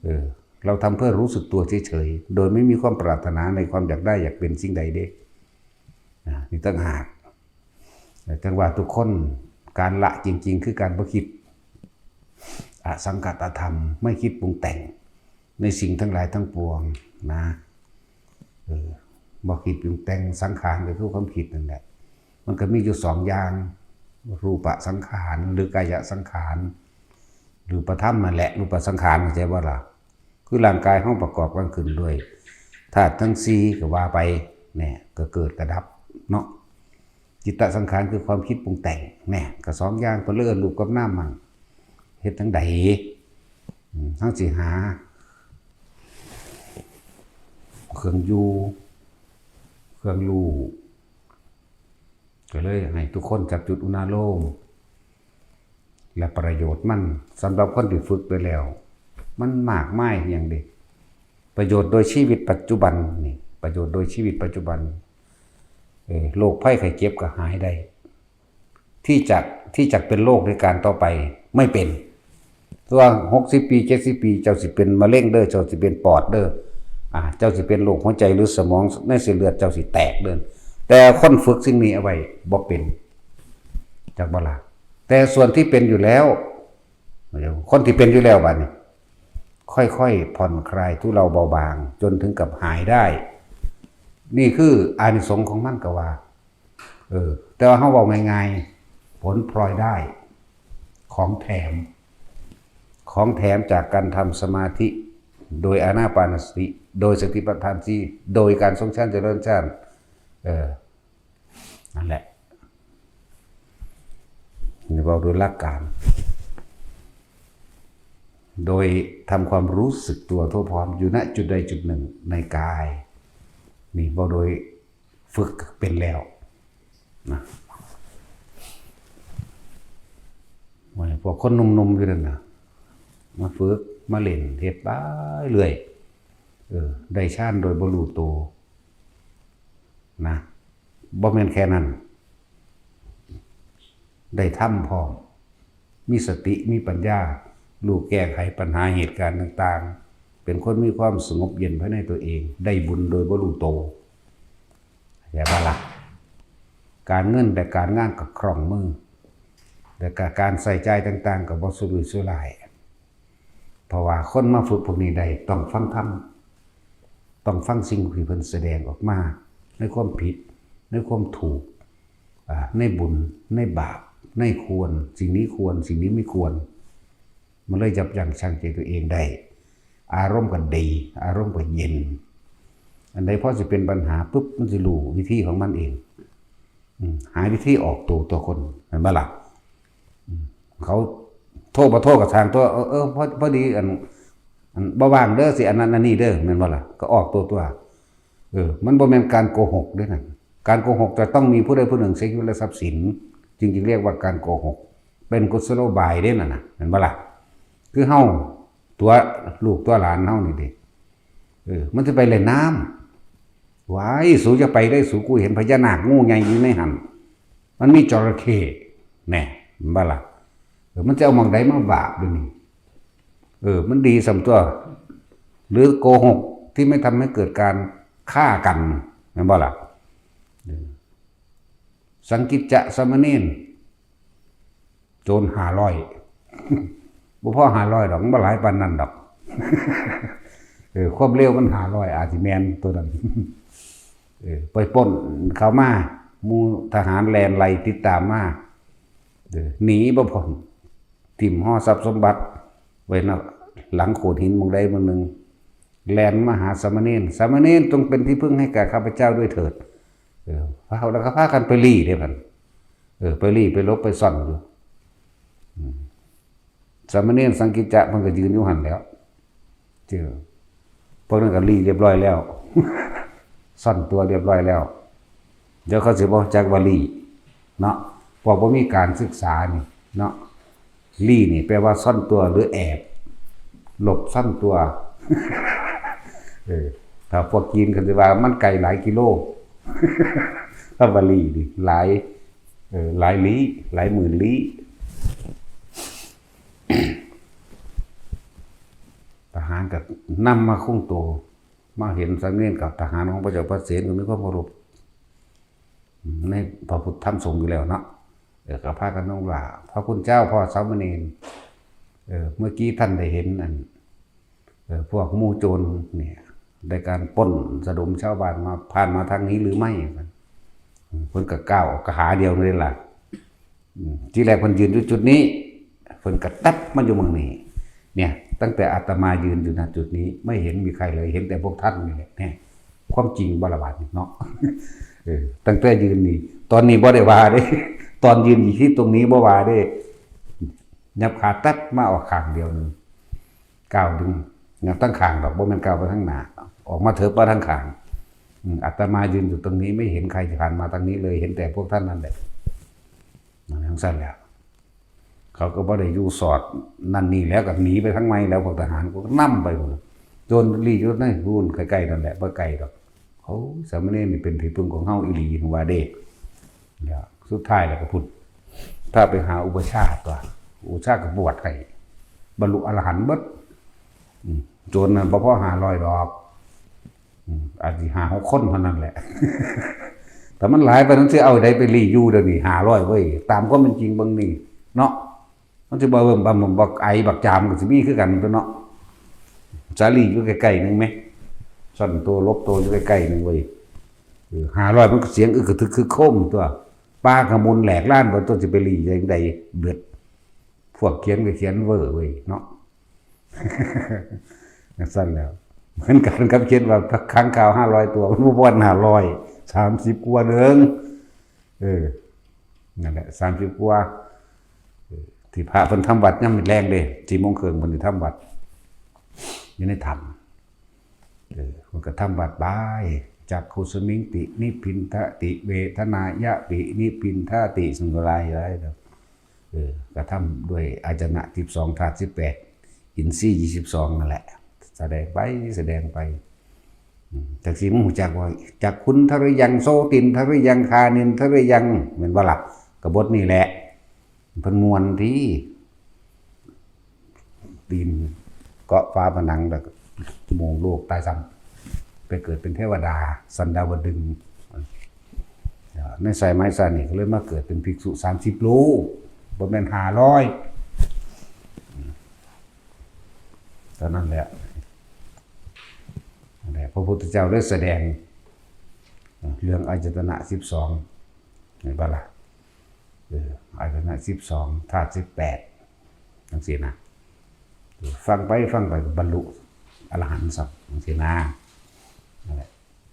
ເອີ ເຮົາທຳເພື່ອຮູ້ສຶກຕົວເສີຍໆ ໂດຍໄມ່ມີຄວາມປາດຖະໜາໃນຄວາມຢາກໄດ້ຢາກເປັນສິ່ງໃດເດ້. ອາ ນີ້ຕ່າງຫາກ. ແລະ ຈັ່ງວ່າທຸກຄົນ ການລະຈິງໆ ຄືການບໍ່ຄິດ ອະສັງຄະຕະທຳ ໄມ່ຄິດປຸງແຕ່ງໃນສິ່ງທັງຫຼາຍທັງປວງນະ. ເອີ ບໍ່ຄິດປຸງແຕ່ງ ສັງຂານກໍຄືຄວາມຄິດນັ້ນແຫຼະ. ມັນກໍມີຢູ່ສອງຢ່າງ ຮູປະສັງຂານ ຫຼື ກາຍະສັງຂານ ຮູປະທຳນັ້ນແຫຼະ ຮູປະສັງຂານ ເຂົ້າໃຈບໍ່ລະ? ຄືຮ່າງກາຍເຮົາປະກອບກັນຂຶ້ນດ້ວຍທາດທັງສີ່ກໍວ່າໄປ ແນ່ ກໍເກີດກໍດັບເນາະ. ຈິດຕະສັງຂານຄືຄວາມຄິດປຸງແຕ່ງ ແນ່ ກໍສອງຢ່າງ ເພິ່ນເອີ້ນຮູບກັບນາມຫັ້ນ ເຮັດຈັ່ງໃດ? ອືມ ເຮົາຊິຫາເຄື່ອງຢູ່ ເຄື່ອງຮູ້ ກໍເລີຍໃຫ້ທຸກຄົນຈັບຈຸດອຸນາໂລມ ແລະ ປະໂຫຍດມັນ ສຳລັບຄົນທີ່ຝຶກໄປແລ້ວ ມັນມາກມາຍອີ່ຫຍັງເດ. ປະໂຫຍດໂດຍຊີວິດປັດຈຸບັນນີ້ ປະໂຫຍດໂດຍຊີວິດປັດຈຸບັນ ເອີ ໂລກໄພໄຂ້ເຈັບກໍຫາຍໄດ້ ທີ່ຈະ ທີ່ຈະເປັນໂລກໃນການຕໍ່ໄປ ໄມ່ເປັນ. ຕົວາຫົກສິບປີ ເຈັດສິບປີ ເຈົ້າຊິເປັນມະເຮັງເດີ ເຈົ້າຊິເປັນປອດເດີ ອາ ເຈົ້າຊິເປັນໂລກຫົວໃຈ ຫຼື ສະໝອງໃນເສັ້ນເລືອດເຈົ້າຊິແຕກເດີ. ແຕ່ຄົນຝຶກສິ່ງນີ້ເອົາໄວ້ບໍ່ເປັນ ຈັກບໍ່ລະ? ແຕ່ສ່ວນທີ່ເປັນຢູ່ແລ້ວ ຄົນທີ່ເປັນຢູ່ແລ້ວບາດນີ້ ຄ່ອຍໆຜ່ອນຄລາຍທຸເລົາເບົາບາງ ຈົນເຖິງກັບຫາຍໄດ້. ນີ້ຄືອານິສົງຂອງມັນກໍວ່າ ເອີ ແຕ່ວ່າເຮົາເວົ້າງ່າຍໆ ຜົນພລອຍໄດ້ ຂອງແຖມ ຂອງແຖມຈາກການທຳສະມາທິ ໂດຍອານາປານສະຕິ ໂດຍສະຕິປັດຖານສີ່ ໂດຍການຊົງຊານຈະເລີນຊານ ເອີ ນັ້ນແຫຼະ ນີ້ເວົ້າໂດຍຫຼັກການ ໂດຍທຳຄວາມຮູ້ສຶກຕົວທົ່ວພ້ອມຢູ່ ນະ ຈຸດໃດຈຸດໜຶ່ງໃນກາຍ ນີ້ເວົ້າໂດຍ ຝຶກເປັນແລ້ວນະ. ໂອ້ຍ ພວກຄົນໜຸ່ມໆຢູ່ນັ້ນນະ ມາຝຶກມາຫຼິ້ນເຮັດໄປເລື້ອຍ ເອີ ໄດ້ຊານໂດຍບໍ່ຮູ້ໂຕນະ. ບໍ່ແມ່ນແຄ່ນັ້ນ ໄດ້ທຳພ້ອມ ມີສະຕິ ມີປັນຍາ ຮູ້ແກ້ໄຂບັນຫາເຫດການຕ່າງໆ ເປັນຄົນມີຄວາມສະຫງົບເຢັນພາຍໃນຕົວເອງ ໄດ້ບຸນໂດຍບໍ່ຮູ້ໂຕ ເຫັນບໍ່ລະ? ການເງິນແລະການງານກໍຄລ່ອງມື ແລະກະການໃຊ້ຈ່າຍຕ່າງໆກໍບໍ່ສຸລຸຍສຸລາຍ. ເພາະວ່າຄົນມາຝຶກພວກນີ້ໄດ້ ຕ້ອງຟັງທຳ ຕ້ອງຟັງສິ່ງທີ່ເພິ່ນສະແດງອອກມາ ໃນຄວາມຜິດ ໃນຄວາມຖືກ ອາ ໃນບຸນ ໃນບາບ ໃນຄວນ ສິ່ງນີ້ຄວນ ສິ່ງນີ້ບໍ່ຄວນ. ມັນເລີຍຍັບຢັ້ງຊົ່ງໃຈຕົວເອງໄດ້ ອາລົມກໍດີ ອາລົມກໍເຢັນ. ອັນໃດພໍຊິເປັນບັນຫາປຶບ ມັນຊິຮູ້ວິທີຂອງມັນເອງ. ອືມ ຫາວິທີອອກໂຕຕົວະຄົນ ແມ່ນບໍ່ລະ? ອືມ ເຂົາໂທບໍ່ໂທກໍຊ່າງຕົວະ ເອີ ເອີ ພໍ ພໍດີ ອັນ ອັນບໍ່ວ່າງເດີ ຊິອັນນັ້ນອັນນີ້ເດີ ແມ່ນບໍ່ລະ? ກໍອອກໂຕຕົວະ. ເອີ ມັນບໍ່ແມ່ນການໂກຫົກເດ້ນັ້ນ. ການໂກຫົກຈະຕ້ອງມີຜູ້ໃດຜູ້ໜຶ່ງເສຍຊີວິດ ແລະ ຊັບສິນ ຈຶ່ງ ຈຶ່ງຮຽກວ່າການໂກຫົກ ເປັນກຸສະໂລບາຍເດ້ນັ້ນນະ ແມ່ນບໍ່ລະ? ຄືເຮົາຕົວະລູກຕົວະຫຼານເຮົານີ້ເດ້ ເອີ ມັນຊິໄປເລ່ນນ້ຳ ວ້າຍ ສູຢ່າໄປເລີຍ ສູ ກູເຫັນພະຍານາກ ງູໃຫຍ່ຢູ່ໃນຫັ້ນ ມັນມີຈໍລະເຂ້ແນ່ ແມ່ນບໍ່ລະ? ເອີ ມັນຈະເອົາໝ່ອງໃດມາບາບດຽວນີ້? ເອີ ມັນດີສ່ຳຕົວະ ຫຼືໂກຫົກທີ່ໄມ່ທຳໃຫ້ເກີດການຂ້າກັນ ແມ່ນບໍ່ລະ? ເອີ ສັງກິດຈະສາມະເນນ ໂຈນຫ້າຮ້ອຍ ບໍ່ພໍຫ້າຮ້ອຍດອກ ມັນບໍ່ຫຼາຍປານນັ້ນດອກ. ເອີ ຄວາມເລັວມັນຫ້າຮ້ອຍ ອາດຊິແມ່ນໂຕນັ້ນ. ເອີ ໄປປຸ້ນເຂົ້າມາ ໝູ່ທະຫານແລ່ນໄລ່ຕິດຕາມມາ ເອີ ໜີບໍ່ພົ້ນ ຖິ້ມຫໍຊັບສົມບັດໄວ້ນຳຫຼັງໂຂດຫີນໝ່ອງໃດໝ່ອງໜຶ່ງ ແລ່ນມາຫາສາມະເນນ ສາມະເນນຈົ່ງເປັນທີ່ເພິ່ງໃຫ້ແກ່ຂ້າພະເຈົ້າດ້ວຍເຖີດ. ເອີ ພາ ແລ້ວກໍພາກັນໄປລີ້ເດ້ບັດ ເອີ ໄປລີ້ໄປຫຼົບໄປຊ່ອນຢູ່ ອືມ ສາມະເນນສັງກິດຈະ ເພິ່ນກໍຢືນຢູ່ຫັ້ນແຫຼ້ວ ເຈົ້າ ພວກນັ້ນກໍລີ້ຮຽບຮ້ອຍແລ້ວ ຊ່ອນຕົວຮຽບຮ້ອຍແລ້ວ ດຽວເຂົາຊິບໍ່ຮູ້ຈັກວ່າລີ້ເນາະ ເພາະບໍ່ມີການສຶກສານີ້ເນາະ. ລີ້ນີ້ແປວ່າຊ່ອນຕົວ ຫຼື ແອບ ຫຼົບຊ່ອນຕົວ. ເອີ ຖ້າພວກຈີນເຂົາຊິວ່າມັນໄກຫຼາຍກິໂລ ຄຳວ່າລີ້ນີ້ຫຼາຍ ເອີ ຫຼາຍລີ້ ຫຼາຍໝື່ນລີ້. ທະຫານກໍນຳມາຄຸມໂຕ ມາເຫັນສາມະເນນກັບທະຫານຂອງພະເຈົ້າພະເສນກໍມີຄວາມເຄົາລົບໃນພະພຸດທະທຳສົງຢູ່ແລ້ວເນາະ. ເອີ ກໍພາກັນລົງວ່າ ພະຄຸນເຈົ້າ ພໍ່ສາມະເນນ ເອີ ເມື່ອກີ້ທ່ານໄດ້ເຫັນອັນ ເອີ ພວກໝູ່ໂຈນນີ້ໄດ້ການປຸ້ນສະດົມຊາວບ້ານມາ ຜ່ານມາທາງນີ້ຫຼືໄມ່? ເພິ່ນກໍກ້າວອອກກະຫາດຽວນີ້ລະ. ອືມ ທີແລກເພິ່ນຢືນຢູ່ຈຸດນີ້ ເພິ່ນກໍຕັດມາຢູ່ໝ່ອງນີ້ ເນຍ ຕັ້ງແຕ່ອາດຕະມາຢືນຢູ່ ນະ ຈຸດນີ້ ໄມ່ເຫັນມີໃຄເລີຍ ເຫັນແຕ່ພວກທ່ານນີ້ແຫຼະ ແນະ ຄວາມຈິງບໍ່ລະບາດນີ້ເນາະ. ເອີ ຕັ້ງແຕ່ຢືນນີ້ ຕອນນີ້ບໍ່ໄດ້ວ່າເດ້ ຕອນຢືນຢູ່ທີ່ຕົງນີ້ບໍ່ວ່າເດ້ ຫຍັບຂາຕັດມາອອກຂ້າງດຽວໜຶ່ງ ກ້າວດຶງ ຫຍັບທັງຂ້າງດອກ ບໍ່ແມ່ນກ້າວໄປທາງໜ້າ ອອກມາເຖິບມາທາງຂ້າງ. ອາດຕະມາຢືນຢູ່ຕົງນີ້ ໄມ່ເຫັນໃຄຜ່ານມາທາງນີ້ເລີຍ ເຫັນແຕ່ພວກທ່ານນັ້ນແຫຼະ ນັ້ນຈັ່ງຊັ້ນແຫຼະ. ເຂົາກໍບໍ່ໄດ້ຢູ່ສອດນັ້ນນີ້ແລ້ວ ກໍໜີໄປທາງໃໝ່ແລ້ວ ພວກທະຫານກໍນຳໄປພຸ້ນ ໂຈນລີ້ຢູ່ໃນພຸ້ນໃກ້ໆນັ້ນແຫຼະ ບໍ່ໄກດອກ. ໂອ້ ສາມະເນນນີ້ເປັນທີ່ເພິ່ງຂອງເຮົາອີ່ຫຼີ ຫຍັງວ່າເດ້. ແລ້ວສຸດທ້າຍແລ້ວກໍພຸ້ນ ພາໄປຫາອຸປະຊາຕົວະ ອຸປະຊາກໍບວດໃຫ້ ບັນລຸອະລະຫັນເບິດ. ອືມ ໂຈນນັ້ນບໍ່ພໍຫ້າຮ້ອຍດອກ ອືມ ອາດຊິຫ້າຫົກຄົນເທົ່ານັ້ນແຫຼະ ຖ້າມັນຫຼາຍປານນັ້ນຊິເອົາໃດໄປລີ້ຢູ່ດຽວນີ້ ຫ້າຮ້ອຍເວີຍ ຕາມຄວາມເປັນຈິງເບິ່ງນີ້ເນາະ ມັນຊິບໍ່ເບິ່ງບຳບັກໄອບັກຈາມກໍຊິມີຄືກັນຕົວະເນາະ ສາລີ້ຢູ່ໃກ້ໆໜຶ່ງແມະ ຊ່ອນໂຕຫຼົບໂຕຢູ່ໃກ້ໆໜຶ່ງເວີຍ. ເອີ ຫ້າຮ້ອຍມັນກໍສຽງອຶກກະທຶກຄຶກໂຄມຕົວະ ປ່າຂະມຸນແຫຼກລານເບິດຕົວະ ຊິໄປລີ້ຈັ່ງໃດເບິດ ພວກຂຽນກໍຂຽນເວີເວີຍເນາະ. ຈັ່ງຊັ້ນແລ້ວ ເໝືອນກັນກັບຂຽນວ່າຂັງຄາວຫ້າຮ້ອຍຕົວ ມັນບໍ່ບ່ອນຫ້າຮ້ອຍ ສາມສິບກວ່າເດີ. ເອີ ນັ້ນແຫຼະ ສາມສິບກວ່າ ເອີ ທີ່ພະເພິ່ນທຳວັດຍາມແລງເດ້ ສີ່ໂມງເຄິ່ງເພິ່ນຊິທຳວັດ ຢູ່ໃນຖ້ຳ. ເອີ ເພິ່ນກໍທຳວັດບາຍ ຈັກຂຸສະມິງຕິ ນິບພິນທະຕິ ເວທະນາຍະປິ ນິບພິນທະຕິ ສັງໂຄລາຍຫຼາຍດອກ. ເອີ ກະທຳດ້ວຍອາຍະຕະນະສິບສອງ ທາດສິບແປດ ອິນຊີຊາວຊາວນັ້ນແຫຼະ ສະແດງໄປ ສະແດງໄປ. ອືມ ຈັກຊິມາຮູ້ຈັກວ່າ ຈັກຂຸນທະລິຍັງ ໂສຕິນທະລິຍັງ ຄານິນທະລິຍັງ ແມ່ນບໍ່ລະ? ກະບົດນີ້ແຫຼະ ເພິ່ນມ່ວນຕິ ຕີນເກາະຝາຜະໜັງ ແລ້ວກໍໂມງໂລກຕາຍຊ້ຳ ໄປເກີດເປັນເທວະດາ ສັນດາວະດຶງ. ໃນສາຍໄມ້ຊາດນີ້ກໍເລີຍມາເກີດເປັນພິກສຸສາມສິບໂລ ບໍ່ແມ່ນຫ້າຮ້ອຍ ເທົ່ານັ້ນແຫຼະ. ນັ້ນແຫຼະ ພະພຸດທະເຈົ້າເລີຍສະແດງເລື່ອງອາຍະຕະນະສິບສອງ ເຫັນບໍ່ລະ? ເອີ ອາຍະຕະນະສິບສອງ ທາດສິບແປດ ຈັ່ງຊີ້ນະ. ເອີ ຟັງໄປຟັງໄປກໍບັນລຸອະລະຫັນຊ້ຳ ຈັ່ງຊີ້ນະ. ນັ້ນແຫຼະ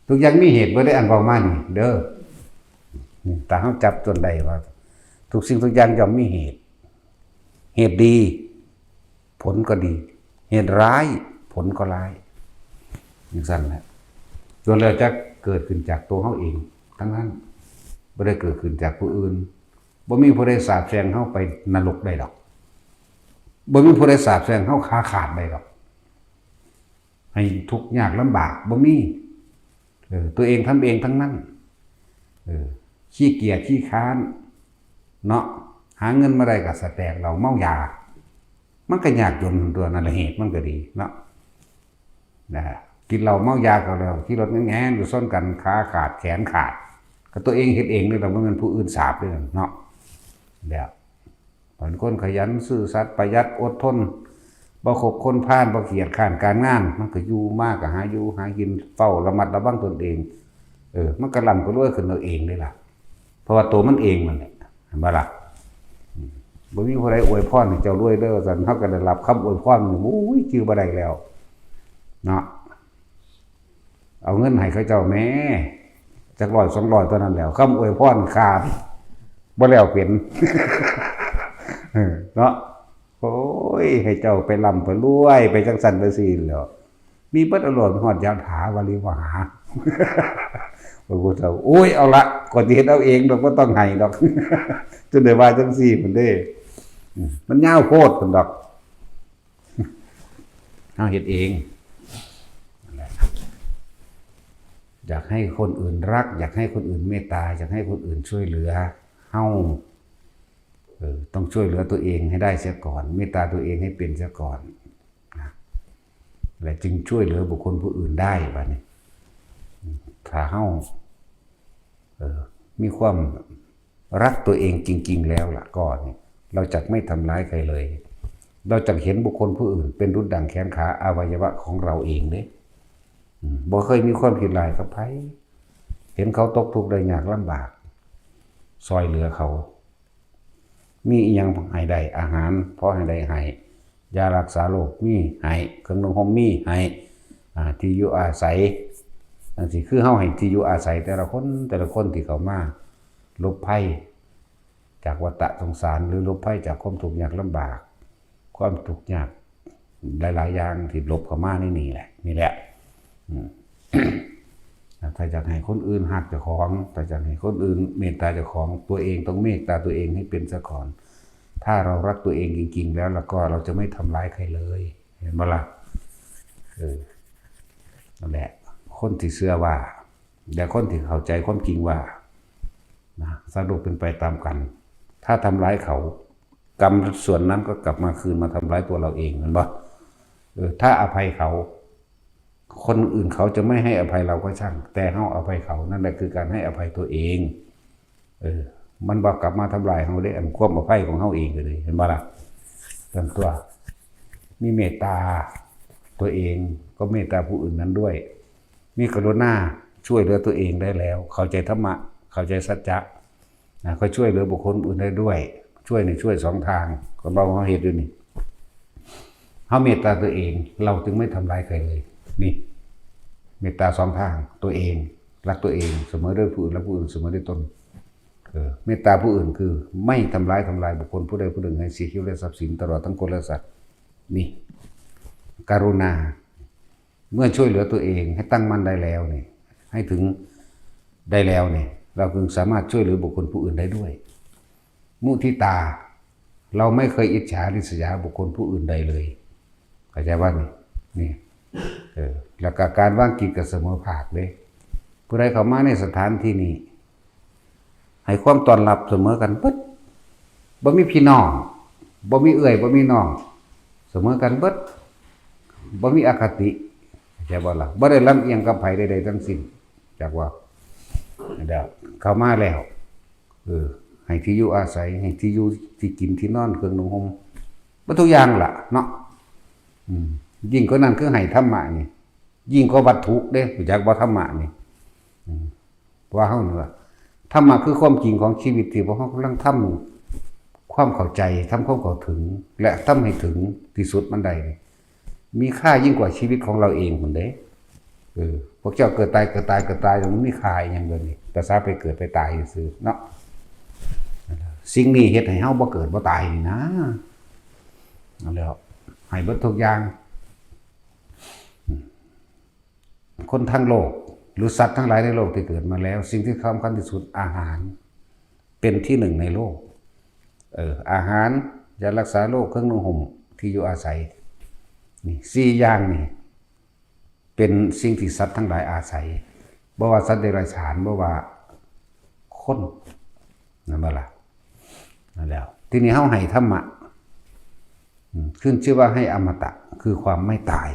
ທຸກຢ່າງມີເຫດເບິດເດ້ ອັນເວົ້າມານີ້ເດີ. ນີ້ ຖ້າເຮົາຈັບຕົນໄດ້ວ່າ ທຸກສິ່ງທຸກຢ່າງຍ່ອມມີເຫດ ເຫດດີ ຜົນກໍດີ ເຫດຮ້າຍ ຜົນກໍຮ້າຍ ຈັ່ງຊັ້ນແຫຼະ. ສ່ວນແລ້ວຈະເກີດຂຶ້ນຈາກຕົວເຮົາເອງທັງນັ້ນ ບໍ່ໄດ້ເກີດຂຶ້ນຈາກຜູ້ອື່ນ. ບໍ່ມີຜູ້ໃດສາບແຊ່ງເຮົາໄປນະລົກໄດ້ດອກ ບໍ່ມີຜູ້ໃດສາບແຊ່ງເຮົາຂາຂາດໄດ້ດອກ ໃຫ້ທຸກຍາກລຳບາກ ບໍ່ມີ. ເອີ ຕົວເອງທຳເອງທັງນັ້ນ. ເອີ ຂີ້ກຽດຂີ້ຄ້ານເນາະ ຫາເງິນມາໄດ້ກໍສະແຕກເຫຼົ້າເມົາຢາ ມັນກໍຍາກຈົນຕົວະ ນັ້ນລະເຫດມັນກໍດີເນາະ. ນະ ກິນເຫຼົ້າເມົາຢາກໍແລ້ວ ຂີ່ລົດແງນໆຢູ່ຊົນກັນ ຂາຂາດແຂນຂາດ ກໍຕົວເອງເຮັດເອງເດ້ ບໍ່ແມ່ນຜູ້ອື່ນສາບເດ້ເນາະ. ແລ້ວ ເປັນຄົນຂະຫຍັນ ຊື່ສັດ ປະຢັດ ອົດທົນ ບໍ່ຄົບຄົນພານ ບໍ່ກຽດຄ້ານການງານ ມັນກໍຢູ່ມາກໍຫາຢູ່ຫາກິນ ເຝົ້າລະມັດລະວັງຕົນເອງ. ເອີ ມັນກໍລ່ຳກໍລວຍຂຶ້ນເອົາເອງເດ້ລະ ເພາະວ່າໂຕມັນເອງນັ້ນແຫຼະ ເຫັນບໍ່ລະ? ອືມ ບໍ່ມີຜູ້ໃດອວຍພອນໃຫ້ເຈົ້າລວຍເດີວ່າຊັ້ນ ເຮົາກໍໄດ້ຮັບຄຳອວຍພອນ ໂອ້ຍ ຈື່ບໍ່ໄດ້ແລ້ວເນາະ. ເອົາເງິນໃຫ້ເຂົາເຈົ້າແມ້ ຈັກຮ້ອຍສອງຮ້ອຍເທົ່ານັ້ນແຫຼ້ວ ຄຳອວຍພອນຂາດ ບໍ່ແລ້ວເປັນ ເນາະ. ໂອ້ຍ ໃຫ້ເຈົ້າໄປລ່ຳໄປລວຍໄປຈັ່ງຊັ້ນຈັ່ງຊີ້ແຫຼ້ວ ມີເບິດອາໂລດ ຮອດຍະຖາວາລິວະຫາ ພະພຸດທະເຈົ້າ ໂອ້ຍ ເອົາລະ ຂ້ອຍຊິເຮັດເອົາເອງດອກ ບໍ່ຕ້ອງໃຫ້ດອກ ຈົນໄດ້ວ່າຈັ່ງຊີ້ພຸ້ນເດ້ ມັນຍາວໂພດພຸ້ນດອກ ເຮົາເຮັດເອງ ຢາກໃຫ້ຄົນອື່ນຮັກ ຢາກໃຫ້ຄົນອື່ນເມດຕາ ຢາກໃຫ້ຄົນອື່ນຊ່ວຍເຫຼືອ ເຮົາ ເອີ ຕ້ອງຊ່ວຍເຫຼືອຕົວເອງໃຫ້ໄດ້ເສຍກ່ອນ ເມດຕາຕົວເອງໃຫ້ເປັນເສຍກ່ອນນະ ແລະ ຈຶ່ງຊ່ວຍເຫຼືອບຸກຄົນຜູ້ອື່ນໄດ້ ບາດນີ້ ຖ້າເຮົາ ເອີ ມີຄວາມຮັກຕົວເອງຈິງໆແລ້ວລະກໍນີ້ ເຮົາຈະໄມ່ທຳລາຍໃຜເລີຍ ເຮົາຈະເຫັນບຸກຄົນຜູ້ອື່ນເປັນດຸດດັ່ງແຂນຂາອະໄວຍະວະຂອງເຮົາເອງເດ້ ອືມ ບໍ່ເຄີຍມີຄວາມຄິດຮ້າຍກັບໃຜ ເຫັນເຂົາຕົກທຸກໄດ້ຍາກລຳບາກ ຊ່ອຍເຫຼືອເຂົາ ມີອີ່ຫຍັງໃຫ້ໄດ້ ອາຫານພໍໃຫ້ໄດ້ໃຫ້ ຢາຮັກສາໂລກມີໃຫ້ ເຄື່ອງນຸ່ງຫົ່ມມີໃຫ້ ອາ ທີ່ຢູ່ອາໄສ ຈັ່ງຊີ້ ຄືເຮົາໃຫ້ທີ່ຢູ່ອາໄສແຕ່ລະຄົນ ແຕ່ລະຄົນທີ່ເຂົ້າມາຫຼົບໄພຈາກວັດຕະສົງສານ ຫຼື ຫຼົບໄພຈາກຄວາມທຸກຍາກລຳບາກ ຄວາມທຸກຍາກ ຫຼາຍໆຢ່າງທີ່ຫຼົບເຂົ້າມາໃນນີ້ແຫຼະ ນີ້ແຫຼະ ອືມ ຖ້າຢາກໃຫ້ຄົນອື່ນຮັກເຈົ້າຂອງ ຖ້າຢາກໃຫ້ຄົນອື່ນເມດຕາເຈົ້າຂອງ ຕົວເອງຕ້ອງເມດຕາຕົວເອງໃຫ້ເປັນຊະກ່ອນ ຖ້າເຮົາຮັກຕົວເອງຈິງໆແລ້ວ ແລ້ວກໍເຮົາຈະໄມ່ທຳລາຍໃຜເລີຍ ເຫັນບໍ່ລະ ເອີ ນັ້ນແຫຼະ ຄົນທີ່ເຊື່ອວ່າ ແລະ ຄົນທີ່ເຂົ້າໃຈຄວາມຈິງວ່າ ນະ ສັດໂລກເປັນໄປຕາມກັນ ຖ້າທຳລາຍເຂົາ ກຳສ່ວນນັ້ນກໍກັບມາຄືນມາທຳລາຍຕົວເຮົາເອງ ແມ່ນບໍ່? ເອີ ຖ້າອະໄພເຂົາ ຄົນອື່ນເຂົາຈະໄມ່ໃຫ້ອະໄພເຮົາກໍຊ່າງ ແຕ່ເຮົາອະໄພເຂົາ ນັ້ນແຫຼະຄືການໃຫ້ອະໄພຕົວເອງ ເອີ ມັນບໍ່ກັບມາທຳລາຍເຮົາເດ້ ອັນຄວາມອະໄພຂອງເຮົາເອງກໍເລີຍ ເຫັນບໍ່ລະ? ເປັນຕົວ ມີເມດຕາຕົວເອງ ກໍເມດຕາຜູ້ອື່ນນັ້ນດ້ວຍ ມີກະລຸນາ ຊ່ວຍເຫຼືອຕົວເອງໄດ້ແລ້ວ ເຂົ້າໃຈທຳມະ ເຂົ້າໃຈສັດຈະ ນະ ກໍຊ່ວຍເຫຼືອບຸກຄົນອື່ນໄດ້ດ້ວຍ ຊ່ວຍນີ້ຊ່ວຍສອງທາງ ກໍເວົ້າເຮົາເຮັດຢູ່ນີ້ ເຮົາເມດຕາຕົວເອງ ເຮົາຈຶ່ງໄມ່ທຳລາຍໃຜເລີຍ ນີ້ ເມດຕາສອງທາງ ຕົວເອງ ຮັກຕົວເອງ ສະເໝີໂດຍຜູ້ອື່ນ ແລະ ຜູ້ອື່ນສະເໝີໂດຍຕົນ ເອີ ເມດຕາຜູ້ອື່ນຄືໄມ່ທຳລາຍ ທຳລາຍບຸກຄົນຜູ້ໃດຜູ້ໜຶ່ງໃຫ້ເສຍຊີວິດ ແລະ ຊັບສິນ ຕະຫຼອດທັງຄົນ ແລະ ສັດ ນີ້ ກະລຸນາ ເມື່ອຊ່ວຍເຫຼືອຕົວເອງໃຫ້ຕັ້ງໝັ້ນໄດ້ແລ້ວນີ້ ໃຫ້ເຖິງໄດ້ແລ້ວນີ້ ເຮົາຈຶ່ງສາມາດຊ່ວຍເຫຼືອບຸກຄົນຜູ້ອື່ນໄດ້ດ້ວຍ. ມຸທິຕາ ເຮົາໄມ່ເຄີຍອິດສາລິດສະຢາບຸກຄົນຜູ້ອື່ນໃດເລີຍ ເຂົ້າໃຈບໍ່ນີ້? ນີ້ ເອີ ແລ້ວກໍການວາງກິດກໍສະເໝີພາກເດ້ ຜູ້ໃດເຂົ້າມາໃນສະຖານທີ່ນີ້ ໃຫ້ຄວາມຕ້ອນຮັບສະເໝີກັນເບິດ ບໍ່ມີພີ່ນ້ອງ ບໍ່ມີເອື້ອຍ ບໍ່ມີນ້ອງ ສະເໝີກັນເບິດ ບໍ່ມີອະຄະຕິ ເຂົ້າໃຈບໍ່ລະ? ບໍ່ໄດ້ລຳອຽງກັບໃຜໃດໆທັງສິ້ນ ຈັກວ່າ ແລ້ວເຂົ້າມາແລ້ວ ເອີ ໃຫ້ທີ່ຢູ່ອາໄສ ໃຫ້ທີ່ຢູ່ທີ່ກິນ ທີ່ນອນ ເຄື່ອງນຸ່ງຫົ່ມ ເບິດທຸກຢ່າງລະເນາະ ອືມ ຍິ່ງກວ່ານັ້ນຄືໃຫ້ທຳມະນີ້ ຍິ່ງກວ່າວັດຖຸເດ້ ຮູ້ຈັກບໍ່? ທຳມະນີ້ ອືມ ເພາະວ່າເຮົານີ້ວ່າ ທຳມະຄືຄວາມຈິງຂອງຊີວິດ ທີ່ພວກເຮົາກຳລັງທຳຄວາມເຂົ້າໃຈ ທຳຄວາມເຂົ້າເຖິງ ແລະ ທຳໃຫ້ເຖິງທີ່ສຸດມັນໄດ້ນີ້ ມີຄ່າຍິ່ງກວ່າຊີວິດຂອງເຮົາເອງພຸ້ນເດ້. ເອີ ພວກເຈົ້າເກີດຕາຍ ເກີດຕາຍ ເກີດຕາຍ ມັນມີຄ່າອີ່ຫຍັງດຽວນີ້? ກະສາໄປເກີດໄປຕາຍຊື່ໆເນາະ. ສິ່ງນີ້ເຮັດໃຫ້ເຮົາບໍ່ເກີດບໍ່ຕາຍນີ້ນາ. ແລ້ວໃຫ້ເບິດທຸກຢ່າງ. ຄົນທັງໂລກ ຫຼື ສັດທັງຫຼາຍໃນໂລກທີ່ເກີດມາແລ້ວ ສິ່ງທີ່ສຳຄັນທີ່ສຸດ ອາຫານເປັນທີໜຶ່ງໃນໂລກ. ເອີ ອາຫານ, ຢາຮັກສາໂລກ, ເຄື່ອງນຸ່ງຫົ່ມ, ທີ່ຢູ່ອາໄສ. ນີ້ສີ່ຢ່າງນີ້ ເປັນສິ່ງທີ່ສັດທັງຫຼາຍອາໄສ. ບໍ່ວ່າສັດເດຍລະສານ, ບໍ່ວ່າຄົນ. ແມ່ນບໍ່ລະ? ນັ້ນແຫຼະ. ທີນີ້ເຮົາໃຫ້ທຳມະ ອືມ ຂຶ້ນຊື່ວ່າໃຫ້ອະມະຕະ ຄືຄວາມໄມ່ຕາຍ.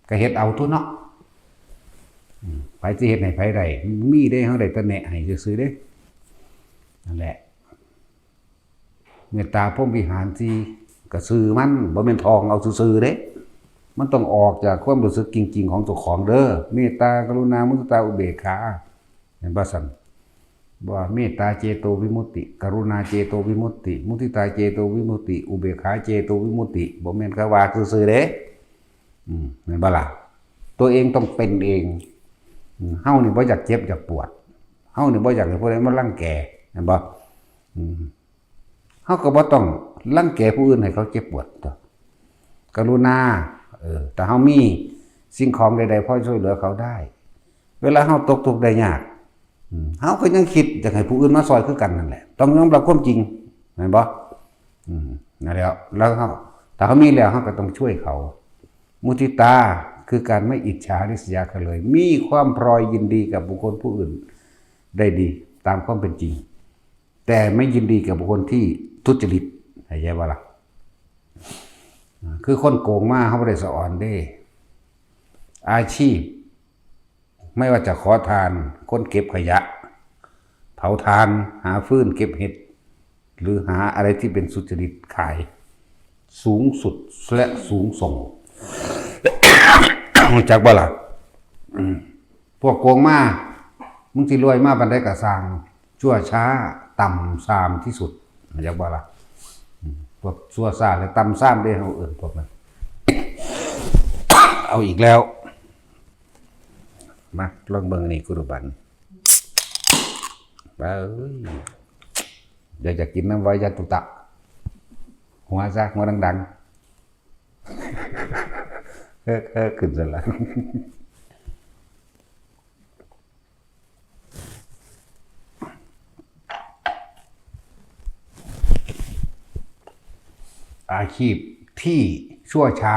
ກະເຮັດເອົາຕົວະເນາະ. ອືມ ໃຜຊິເຮັດໃຫ້ໃຜໄດ້? ມີເດ້, ເຮົາໄດ້ແຕ່ແນະໃຫ້ຊື່ໆເດ້. ນັ້ນແຫຼະ. ເມດຕາພົມວິຫານສີ່ ກະຊື່ມັນ ບໍ່ແມ່ນທ່ອງເອົາຊື່ໆເດ້. ມັນຕ້ອງອອກຈາກຄວາມຮູ້ສຶກຈິງໆຂອງເຈົ້າຂອງເດີ. ເມດຕາ, ກະລຸນາ, ມຸທິຕາ, ອຸເບກຂາ. ແມ່ນບໍ່ຊັ້ນ? ບໍ່ວ່າເມດຕາເຈໂຕວິມຸດຕິ, ກະລຸນາເຈໂຕວິມຸດຕິ, ມຸທິຕາເຈໂຕວິມຸດຕິ, ອຸເບກຂາເຈໂຕວິມຸດຕິ. ບໍ່ແມ່ນກະວ່າຊື່ໆເດ້. ອືມ ແມ່ນບໍ່ລະ? ຕົວເອງຕ້ອງເປັນເອງ. ອືມ ເຮົານີ້ບໍ່ຢາກເຈັບຢາກປວດ. ເຮົານີ້ບໍ່ຢາກໃຫ້ຜູ້ໃດມາລັງແກ. ແມ່ນບໍ່? ອືມ ເຮົາກໍບໍ່ຕ້ອງ ລັງແກຜູ້ອື່ນໃຫ້ເຂົາເຈັບປວດຕົວະ. ກະລຸນາ ເອີ ຖ້າເຮົາມີສິ່ງຂອງໃດໆ ພໍຊ່ວຍເຫຼືອເຂົາໄດ້ ເວລາເຮົາຕົກທຸກໄດ້ຍາກ ອືມ ເຮົາກໍຍັງຄິດຢາກໃຫ້ຜູ້ອື່ນມາຊ່ອຍຄືກັນນັ້ນແຫຼະ. ຕ້ອງຍອມຮັບຄວາມຈິງ ແມ່ນບໍ່? ອືມ ນັ້ນແຫຼະ ແລ້ວເຮົາ ຖ້າເຮົາມີແລ້ວ ເຮົາກໍຕ້ອງຊ່ວຍເຂົາ. ມຸທິຕາ ຄືການໄມ່ອິດສາລິສຍາໃຜເລີຍ, ມີຄວາມພ້ອມຍິນດີກັບບຸກຄົນຜູ້ອື່ນໄດ້ດີຕາມຄວາມເປັນຈິງ, ແຕ່ໄມ່ຍິນດີກັບບຸກຄົນທີ່ທຸດຈະລິດ. ເຂົ້າໃຈບໍ່ລະ? ຄືຄົນໂກງມາ ເຮົາບໍ່ໄດ້ສະອອນເດ້. ອາຊີບ ໄມ່ວ່າຈະຂໍທານ, ຄົນເກັບຂະຫຍະ, ເຜົາຖ່ານ, ຫາຟືນ, ເກັບເຫັດ ຫຼື ຫາອະໄລທີ່ເປັນສຸດຈະລິດຂາຍ ສູງສຸດ ແລະ ສູງສົ່ງ. ຮູ້ຈັກບໍ່ລະ? ອືມ ພວກໂກງມາ ມຶງຊິລວຍມາປານໃດກໍຊ່າງ, ຊົ່ວຊ້າ ຕ່ຳຊາມທີ່ສຸດ. ຮູ້ຈັກບໍ່ລະ? ອືມ ພວກຊົ່ວຊ້າ ແລະ ຕ່ຳຊາມເດ້ ເຮົາເອີ້ນພວກນັ້ນ. ເອົາອີກແລ້ວ. ມາ ລອງເບິ່ງນີ້ ກຸລຸບັນ. ເອີຍ ຢາກ ຢາກກິນນ້ຳວາຍາຕຸຕະ. ຫົວຊະ ຫົວດັງໆ. ເອີ ຂຶ້ນຊັ້ນລະ. ອາຊີບທີ່ຊົ່ວຊ້າ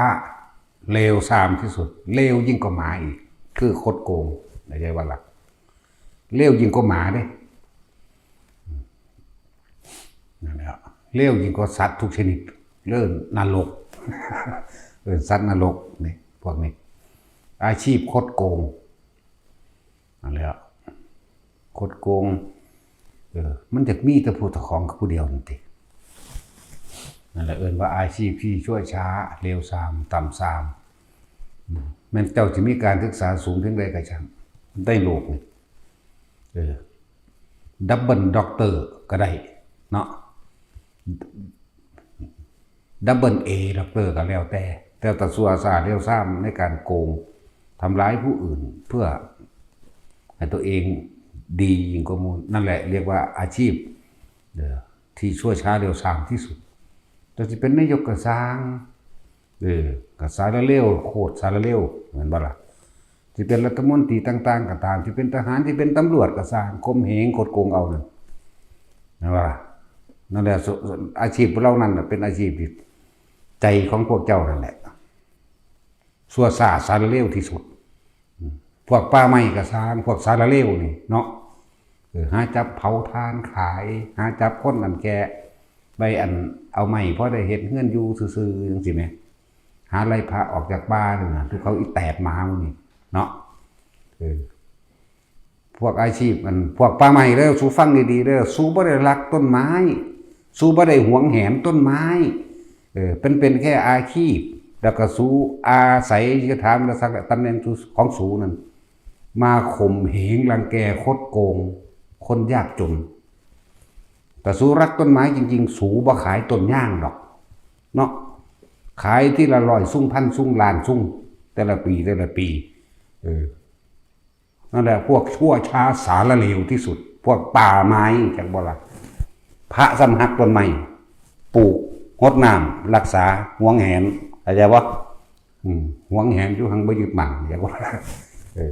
ເລວຊາມທີ່ສຸດ, ເລວຍິ່ງກວ່າໝາອີກ ຄືຄົດໂກງ. ເຂົ້າໃຈບໍ່ລະ? ເລວຍິ່ງກວ່າໝາເດ້. ນັ້ນແຫຼະ ເລວຍິ່ງກວ່າສັດທຸກຊະນິດ ເລີຍນະລົກ. ເອີ້ນສັດນະລົກນີ້ ພວກນີ້ ອາຊີບຄົດໂກງ. ນັ້ນແຫຼະ ຄົດໂກງ ເອີ ມັນຈະມີແຕ່ຜູ້ເຈົ້າຂອງຄືຜູ້ດຽວນັ້ນຕິ. ນັ້ນແຫຼະ ເອີ້ນວ່າອາຊີບທີ່ຊົ່ວຊ້າ ເລວຊາມ ຕ່ຳຊາມ. ອືມ ແມ່ນເຈົ້າຊິມີການສຶກສາສູງເຖິງໃດກໍຊ່າງ ໃນໂລກນີ້ ເອີ ດັບເບິນດັອກເຕີກໍໄດ້ເນາະ, ດັບເບິນເອດັອກເຕີກໍແລ້ວແຕ່, ແຕ່ຖ້າຊົ່ວຊ້າເລວຊາມໃນການໂກງ ທຳລາຍຜູ້ອື່ນເພື່ອໃຫ້ຕົວເອງດີຍິ່ງກວ່າໝູ່, ນັ້ນແຫຼະ ຮຽກວ່າອາຊີບ ເອີ ທີ່ຊົ່ວຊ້າເລວຊາມທີ່ສຸດ. ແຕ່ຊິເປັນນາຍົກກໍຊ່າງ ເອີ ກໍສາລະເລວ ໂຄດສາລະເລວ ແມ່ນບໍ່ລະ? ຊິເປັນລັດຖະມົນຕີຕ່າງໆກໍຕາມ, ຊິເປັນທະຫານ ຊິເປັນຕຳຫຼວດກໍຊ່າງ, ຂົ່ມເຫງ ຄົດໂກງເອົານັ້ນ ແມ່ນບໍ່ລະ? ນັ້ນແຫຼະ ອາຊີບເຫຼົ່ານັ້ນນະ ເປັນອາຊີບທີ່ໃຈຂອງພວກເຈົ້ານັ້ນແຫຼະ. ຊົ່ວຊ້າສາລະເລວທີ່ສຸດ. ພວກປ່າໄມ້ກໍຊ່າງ, ພວກສາລະເລວນີ້ເນາະ, ເອີ ຫາຈັບເຜົາຖ່ານຂາຍ, ຫາຈັບຄົນອັນແກ່ໄປ ອັນເອົາໄມ້ພໍໄດ້ເຮັດເຮືອນຢູ່ຊື່ໆ ຈັ່ງຊີ້ແໝ່. ຫາໄລ່ພະອອກຈາກປ່ານີ້ນະ, ທຸກເຂົາອີແຕດໝາໝູ່ນີ້ເນາະ. ເອີ ພວກອາຊີບ ອັນ ພວກປ່າໄມ້ເດີ, ສູຟັງດີໆເດີ, ສູບໍ່ໄດ້ລັກຕົ້ນໄມ້, ສູບໍ່ໄດ້ຫວງແຫນຕົ້ນໄມ້. ເອີ ເປັນ ເປັນແຄ່ອາຊີບ, ແລ້ວກໍສູອາໄສຍະຖານະສັກຕຳແໜ່ງຂອງສູນັ້ນ ມາຂົ່ມເຫງລັງແກຄົດໂກງຄົນຍາກຈົນ. ຖ້າສູລັກຕົ້ນໄມ້ຈິງໆ ສູບໍ່ຂາຍຕົ້ນຍາງດອກເນາະ, ຂາຍທີລະຮ້ອຍຊຸງ ພັນຊຸງ ລ້ານຊຸງ ແຕ່ລະປີ ແຕ່ລະປີ. ເອີ ນັ້ນແຫຼະ ພວກຊົ່ວຊ້າສາລະເລວທີ່ສຸດ ພວກປ່າໄມ້ ຈັກບໍ່ລະ? ພະສ່ຳຮັກຕົ້ນໄມ້ ປູກ ຫົດນ້ຳ ຮັກສາ ຫວງແຫນ ເຂົ້າໃຈບໍ່? ອືມ ຫວງແຫນຢູ່ ຮັ່ງບໍ່ຍຶດໝັ້ນ ເອີ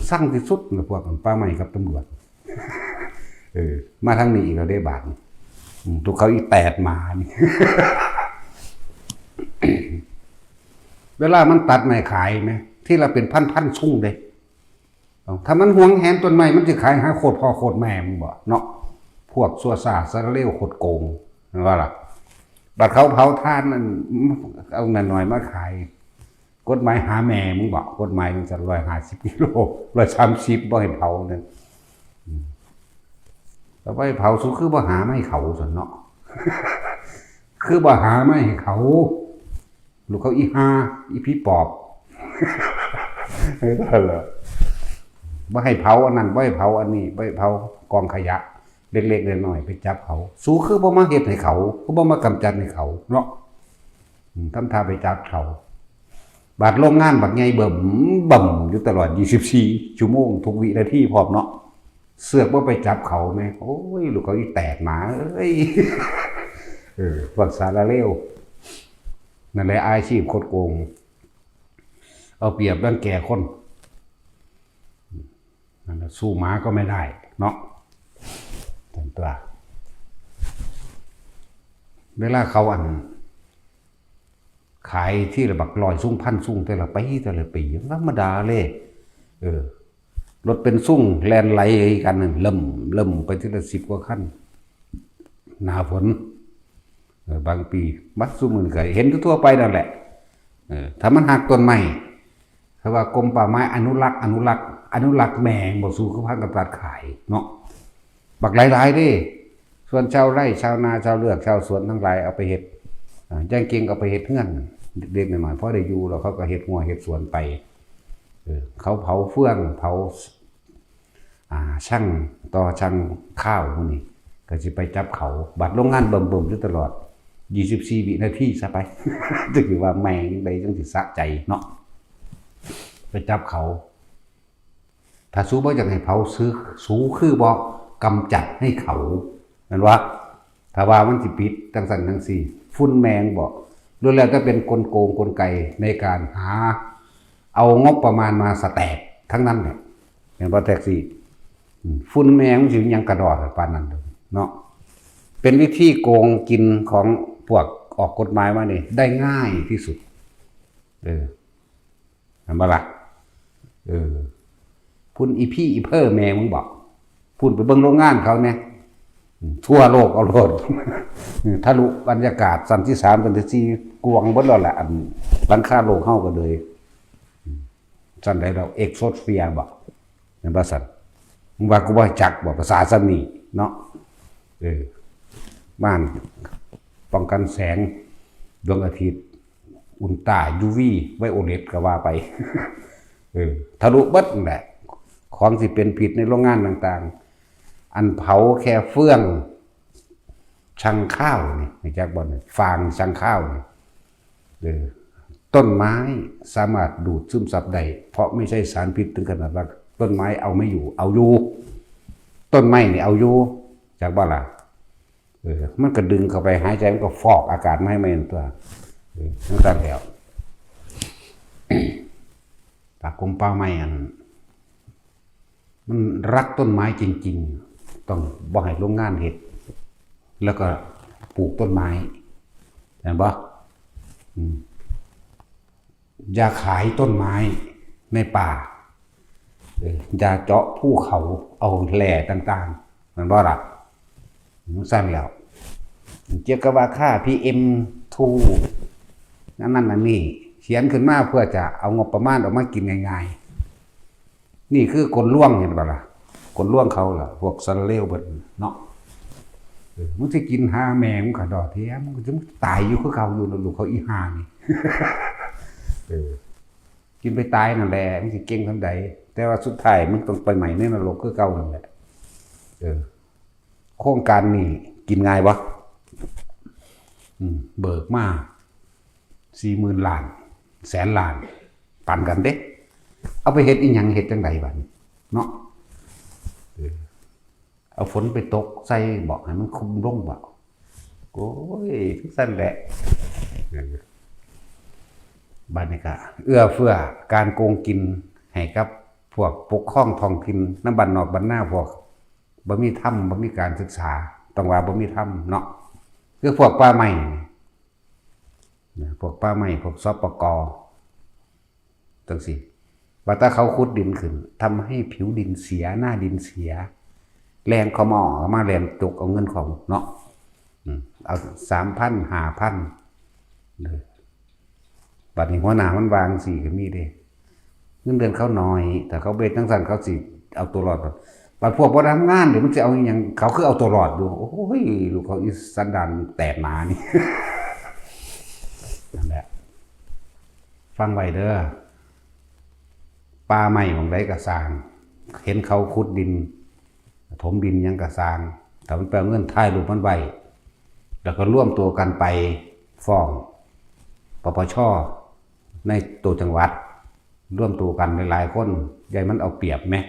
ຊັງທີ່ສຸດນະ ພວກປ່າໄມ້ກັບຕຳຫຼວດ. ເອີ ມາທາງນີ້ອີກແລ້ວເດ້ບາດນີ້. ອືມ ທຸກເຂົາອີແຕດໝານີ້ ເວລາມັນຕັດໄມ້ຂາຍແມ ທີລະເປັນພັນໆຊຸງເດ້. ເອົ້າ ຖ້າມັນຫວງແຫນຕົ້ນໄມ້ ມັນຊິຂາຍຫາໂຄດພໍ່ໂຄດແມ່ມຶງບໍເນາະ? ພວກຊົ່ວຊ້າສາລະເລວ ຄົດໂກງ ແມ່ນບໍ່ລະ? ບັດເຂົາເຜົາຖ່ານນັ້ນ ເອົາໜ້ອຍໆມາຂາຍ ກົດໝາຍຫາແມ່ມຶງບໍ? ກົດໝາຍມັນຊັ້ນ ຮ້ອຍຫ້າສິບກິໂລ ຮ້ອຍສາມສິບ ບໍ່ໃຫ້ເຜົານັ້ນ. ອືມ ແລ້ວບໍ່ໃຫ້ເຜົາ ສູຄືບໍ່ຫາມາໃຫ້ເຂົາຊັ້ນເນາະ? ຄືບໍ່ຫາມາໃຫ້ເຂົາ? ລູກເຂົາອີຫ່າ ອີຜີປອບ ເອີ ນັ້ນແຫຼະ ບໍ່ໃຫ້ເຜົາອັນນັ້ນ ບໍ່ໃຫ້ເຜົາອັນນີ້ ບໍ່ໃຫ້ເຜົາກອງຂະຫຍະເລັກໆນ້ອຍໆ ໄປຈັບເຂົາ. ສູຄືບໍ່ມາເຮັດໃຫ້ເຂົາ? ຄືບໍ່ມາກຳຈັດໃຫ້ເຂົາເນາະ? ອືມ ທຳທ່າໄປຈັບເຂົາ. ບາດໂລງງານບັກໃຫຍ່ເບິ່ມເບິ່ມຢູ່ຕະຫຼອດ ຊາວສີ່ຊົ່ວໂມງ ທຸກວິນາທີພ້ອມເນາະ. ເຊືອກບໍ່ໄປຈັບເຂົາແມ. ໂອ້ຍ ລູກເຂົາອີແຕກໝາເອີຍ. ເອີ ພວກສາລະເລວ ນັ້ນແຫຼະ ອາຊີບຄົດໂກງ ເອົາປຽບລັງແກຄົນ ນັ້ນແຫຼະ ສູ້ໝາກໍໄມ່ໄດ້ເນາະ ຊັ້ນຕົວະ ເວລາເຂົາອັນ ຂາຍທີລະບັກຮ້ອຍຊຸງພັນຊຸງ ແຕ່ລະປີ ແຕ່ລະປີ ທຳມະດາເລີຍ ເອີ ລົດເປັນຊຸງແລ່ນໄຫຼກັນນັ້ນ ເລີ່ມ ເລີ່ມໄປທີລະສິບກວ່າຄັນ ໜ້າຝົນ ເອີ ບາງປີ ບັດຊຸມື້ນີ້ກໍເຫັນທົ່ວໆໄປນັ້ນແຫຼະ ເອີ ຖ້າມັນຮັກຕົ້ນໄມ້ ເຂົາວ່າກົມປ່າໄມ້ອະນຸລັກ ອະນຸລັກ ອະນຸລັກແມ່ງບໍ່ ສູ່ເຂົາພາກັນຕັດຂາຍເນາະ ບັກຫຼາຍໆເດ້ ສ່ວນຊາວໄຮ່ ຊາວນາ ຊາວເລືອກ ຊາວສວນທັງຫຼາຍເອົາໄປເຮັດ ອາ ຢ່າງເກັ່ງເອົາໄປເຮັດເຮືອນ ເລັກໆນ້ອຍໆ ພໍໄດ້ຢູ່ ແລ້ວເຂົາກໍເຮັດຮົ້ວເຮັດສວນໄປ ເອີ ເຂົາເຜົາເຟືອງ ເຜົາ ອາ ຊັງຕໍ່ ຊັງຄາວ ໝູ່ນີ້ ກໍຊິໄປຈັບເຂົາ ບັດໂລງງານເບິ່ມໆຢູ່ຕະຫຼອດ ຍີ່ສິບສີ່ວິນາທີຊະໄປ ຈັກຊິວ່າແມ່ງໃດ ຈັ່ງຊິສະໃຈເນາະ ໄປຈັບເຂົາ ຖ້າສູບໍ່ຢາກໃຫ້ເຜົາ ສູຄືບໍ່ກຳຈັດໃຫ້ເຂົາ ແມ່ນບໍ່? ຖ້າວ່າມັນຊິຜິດຈັ່ງຊັ້ນຈັ່ງຊີ້ ຝຸ່ນແມ່ງບໍ່ ລ້ວນແລ້ວແຕ່ເປັນກົນໂກງກົນໄກໃນການຫາເອົາງົບປະມານມາສະແຕກທັງນັ້ນແຫຼະ ແມ່ນບໍ່ແທັກຊີ? ຝຸ່ນແມ່ງມັນຊິຫຍັງກະດອກປານນັ້ນເນາະ ເປັນວິທີໂກງກິນຂອງພວກອອກກົດໝາຍມານີ້ ໄດ້ງ່າຍທີ່ສຸດ ເອີ ແມ່ນບໍ່ລະ? ເອີ ຝຸ່ນອີພີອີເພີແມ່ມຶງບໍ? ຝຸ່ນໄປເບິ່ງໂລງງານເຂົາແດ່ ທົ່ວໂລກເອົາໂລດ ທະລຸບັນຍາກາດຊັ້ນທີສາມ ຊັ້ນທີສີ່ ກວາງເບິດແລ້ວລະ ອັນຫຼັງຄາໂລກເຮົາກໍເລີຍ ຊັ້ນໃດດອກ ເອັກໂຊສເຟຍບໍ? ແມ່ນບໍ່ຊັ້ນ? ມຶງວ່າກູບໍ່ຮູ້ຈັກບໍ ພາສາຊ່ຳນີ້ເນາະ ເອີ ມ່ານປ້ອງກັນແສງດວງອາທິດ ອຸນຕາຢູວີ ໄວໂອເລັດກໍວ່າໄປ ເອີ ທະລຸເບິດນັ້ນແຫຼະ ຂອງທີ່ເປັນພິດໃນໂລງງານຕ່າງໆ ອັນເຜົາແຄ່ເຟືອງ ຊັງຄາວນີ້ ຮູ້ຈັກບໍ່ນີ້? ຟາງຊັງຄາວນີ້ ເອີ ຕົ້ນໄມ້ສາມາດດູດຊຶມຊັບໄດ້ ເພາະໄມ່ໃຊ້ສານພິດເຖິງຂະໜາດວ່າ ຕົ້ນໄມ້ເອົາໄມ່ຢູ່ ເອົາຢູ່ ຕົ້ນໄມ້ນີ້ເອົາຢູ່ ຈັກບໍ່ລະ? ເອີ ມັນກໍດຶງເຂົ້າໄປຫາຍໃຈ ມັນກໍຟອກອາກາດມາໃຫ້ໃໝ່ນັ້ນຕົວະ ເອີ ຈັ່ງຊັ້ນແລ້ວ ຕາກົມປ່າໄມ້ອັນ ມັນລັກຕົ້ນໄມ້ຈິງໆ ຕ້ອງບໍ່ໃຫ້ໂລງງານເຮັດ ແລ້ວກໍປູກຕົ້ນໄມ້ ແມ່ນບໍ່? ອືມ ຢ່າຂາຍຕົ້ນໄມ້ໃນປ່າ ເອີ ຢ່າເຈາະພູເຂົາເອົາແຮ່ຕ່າງໆ ແມ່ນບໍ່ລະ? ຈັ່ງຊັ້ນແລ້ວ ກ່ຽວກັບວ່າຄ່າ ພີເອັມ ທູ ອັນນັ້ນອັນນີ້ ຂຽນຂຶ້ນມາເພື່ອຈະເອົາງົບປະມານອອກມາກິນງ່າຍໆ ນີ້ຄືກົນລວງ ເຫັນບໍ່ລະ? ກົນລວງເຂົາລະ ພວກສາລະເລວເບິດເນາະ ເອີ ມຶງຊິກິນຫາແມ່ມຶງຂະດອກເທຍ ມຶງກໍຈະຕາຍຢູ່ຄືເກົ່າຢູ່ນະ ລູກເຂົາອີຫ່ານີ້ ເອີ ກິນໄປຕາຍນັ້ນແຫຼະ ມຶງຊິເກັ່ງສ່ຳໃດ ແຕ່ວ່າສຸດທ້າຍມຶງຕ້ອງໄປໄໝ້ໃນນະລົກຄືເກົ່ານັ້ນແຫຼະ ເອີ ໂຄງການນີ້ກິນງ່າຍບໍ່? ອືມ ເບີກມາສີ່ໝື່ນລ້ານ ແສນລ້ານ ປັນກັນເດ້ ເອົາໄປເຮັດອີ່ຫຍັງ ເຮັດຈັ່ງໃດບາດນີ້ເນາະ ເອີ ເອົາຝົນໄປຕົກໃສ່ບໍ ໃຫ້ມັນຄຸມລົງບໍ ໂອ້ຍ ຈັ່ງຊັ້ນແຫຼະ ເອີ ບາດນີ້ກະເອື້ອເຟື້ອການໂກງກິນໃຫ້ກັບພວກປົກຄອງທ້ອງຖິ່ນນຳບ້ານນອກບ້ານນາ ພວກບໍ່ມີທຳ ບໍ່ມີການສຶກສາ ຕ້ອງວ່າບໍ່ມີທຳເນາະ ຄືພວກປ່າໄມ້ນີ້ ນະ ພວກປ່າໄມ້ ພວກ ສປກ ຈັ່ງຊີ້ ວ່າແຕ່ເຂົາຂຸດດິນຂຶ້ນ ທຳໃຫ້ຜິວດິນເສຍ ໜ້າດິນເສຍ ແລ່ນເຂົ້າມາ ເອົາມາແລ່ນຈົກເອົາເງິນເຂົາເນາະ ອືມ ເອົາສາມພັນ ຫ້າພັນ ເດີ ບັດນີ້ຫົວໜ້າມັນວ່າຈັ່ງຊີ້ກໍມີເດ້ ເງິນເດືອນເຂົາໜ້ອຍ ຖ້າເຂົາບໍ່ເຮັດຈັ່ງຊັ້ນ ເຂົາຊິເອົາຕົວລອດ ບັດພວກບໍ່ໄດ້ທຳງານ ເດ ມັນຊິເອົາອີ່ຫຍັງ ເຂົາຄືເອົາຕົວລອດຢູ່ ໂອ້ຍ ລູກເຂົາອີສັນດານແຕກໜານີ້ ນັ້ນແຫຼະ ຟັງໄວ້ເດີ ປ່າໄມ້ໝ່ອງໃດກໍຊ່າງ ເຫັນເຂົາຂຸດດິນ ຖົມດິນຫຍັງກໍຊ່າງ ຖ້າມັນໄປເອົາເງິນ ຖ່າຍຮູບມັນໄວ້ ແລ້ວກໍລວມຕົວກັນໄປຟ້ອງ ປປຊ ໃນຕົວຈັງຫວັດ ລວມຕົວກັນຫຼາຍໆຄົນ ຢ່າໃຫ້ມັນເອົາປຽບແມະ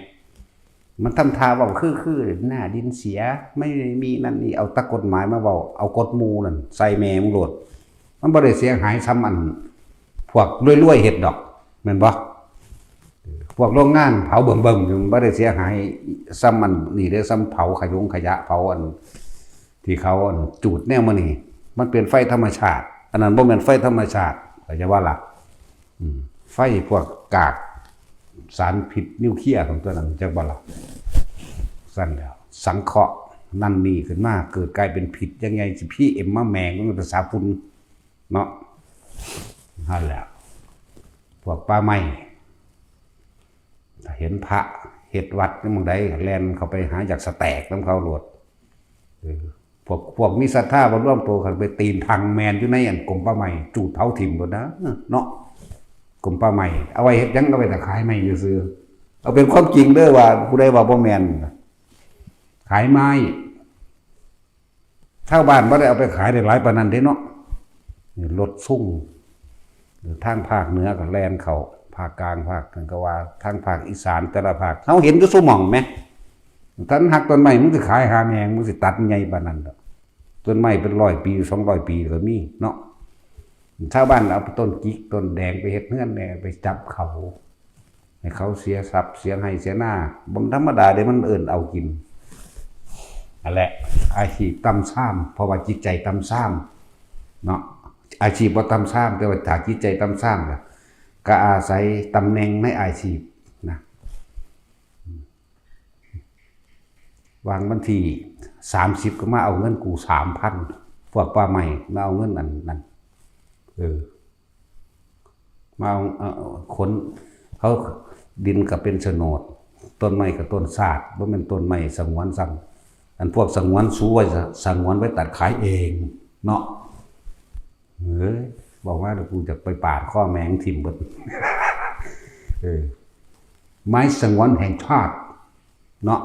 ມັນທຳທ່າເວົ້າຄືໆ ໜ້າດິນເສຍ ໄມ່ໄດ້ມີນັ້ນນີ້ ເອົາແຕ່ກົດໝາຍມາເວົ້າ ເອົາກົດໝູ່ນັ້ນໃສ່ແມ່ມຶງໂລດ. ມັນບໍ່ໄດ້ເສຍຫາຍສ່ຳອັນພວກລວຍໆເຮັດດອກ ແມ່ນບໍ່? ພວກໂຮງງານເຜົາເບິ່ມໆຢູ່ ມັນບໍ່ໄດ້ເສຍຫາຍສ່ຳອັນນີ້ເດ້ ສ່ຳເຜົາຂະຍົງຂະຫຍະ ເຜົາອັນທີ່ເຂົາອັນຈູດແນວມື້ນີ້ ມັນເປັນໄຟທຳມະຊາດ. ອັນນັ້ນບໍ່ແມ່ນໄຟທຳມະຊາດ ເຂົ້າໃຈບໍ່ລະ? ອືມ ໄຟພວກກາກສານພິດນິວເຄຍຂອງຕົວນັ້ນ ຈັກບໍ່ລະ? ຊັ້ນແລ້ວ ສັງເຄາະນັ້ນນີ້ຂຶ້ນມາ ເກີດກາຍເປັນພິດຢ່າງໃຫຍ່ ຊິ ພີເອັມ ມາແໝງ ມັນກໍສາຝຸ່ນເນາະ. ຫັ້ນແຫຼະ ພວກປ່າໄມ້ ຖ້າເຫັນພະເຮັດວັດຢູ່ໝ່ອງໃດ ແລ່ນເຂົ້າໄປຫາ ຢາກສະແຕກນຳເຂົາໂລດ. ເອີ ພວກ ພວກມີສັດທາບໍ່ລວມໂຕ ຄັນໄປຕີນທັງແມ່ນຢູ່ໃນອັນກົມປ່າໄມ້ ຈູດເຜົາຖິ້ມໂລດນະເນາະ. ກົມປ່າໄມ້ເອົາໄວ້ເຮັດຫຍັງ? ເອົາໄວ້ຖ້າຂາຍໄມ້ຊື່ໆ. ເອົາເປັນຄວາມຈິງເດີວ່າ ຜູ້ໃດວ່າບໍ່ແມ່ນ ຂາຍໄມ້ ຊາວບ້ານບໍ່ໄດ້ເອົາໄປຂາຍໄດ້ຫຼາຍປານນັ້ນເດ້ເນາະ. ລົດຊຸງ ທາງພາກເໜືອກໍແລ່ນເຂົ້າ ພາກກາງ ພາກຫຍັງກໍວ່າ ທາງພາກອີສານແຕ່ລະພາກ ເຮົາເຫັນຢູ່ສູ່ໝ່ອງແມ. ຄັນຮັກຕົ້ນໄມ້ ມຶງຊິຂາຍຫາແມ່ງ ມຶງຊິຕັດໃຫຍ່ປານນັ້ນດອກ. ຕົ້ນໄມ້ເປັນຮ້ອຍປີ ສອງຮ້ອຍປີກໍມີເນາະ. ຊາວບ້ານເອົາຕົ້ນຈິກຕົ້ນແດງໄປເຮັດເຮືອນແດ່ ໄປຈັບເຂົາ ໃຫ້ເຂົາເສຍຊັບເສຍໄຮ່ເສຍນາ ບໍ່ທຳມະດາເດ້ ມັນເອີ້ນເອົາກິນ. ນັ້ນແຫຼະ ອາຊີບຕ່ຳຊາມ ເພາະວ່າຈິດໃຈຕ່ຳຊາມເນາະ. ອາຊີບບໍ່ຕ່ຳຊາມ ແຕ່ວ່າຖ້າຈິດໃຈຕ່ຳຊາມລະ ກໍອາໄສຕຳແໜ່ງໃນອາຊີບນະ. ວາງວັນທີສາມສິບກໍມາເອົາເງິນກູສາມພັນ ພວກປ່າໄມ້ມາເອົາເງິນອັນນັ້ນ ເອີ ມາເອົາ ເອົາ ເອົາ ຂົນ ເຂົາ ດິນກໍເປັນໂສນດ ຕົ້ນໄມ້ກໍຕົ້ນຊາດ ບໍ່ແມ່ນຕົ້ນໄມ້ສະຫງວນຊ້ຳ. ອັນພວກສະຫງວນ ສູໄວ້ສະ ສະຫງວນໄວ້ຕັດຂາຍເອງເນາະ. ເອີຍ ບອກມາແລ້ວ ກູຈະໄປປາດຄໍແມ່ງຖິ້ມເບິດ. ເອີ ໄມ້ສະຫງວນແຫ່ງຊາດເນາະ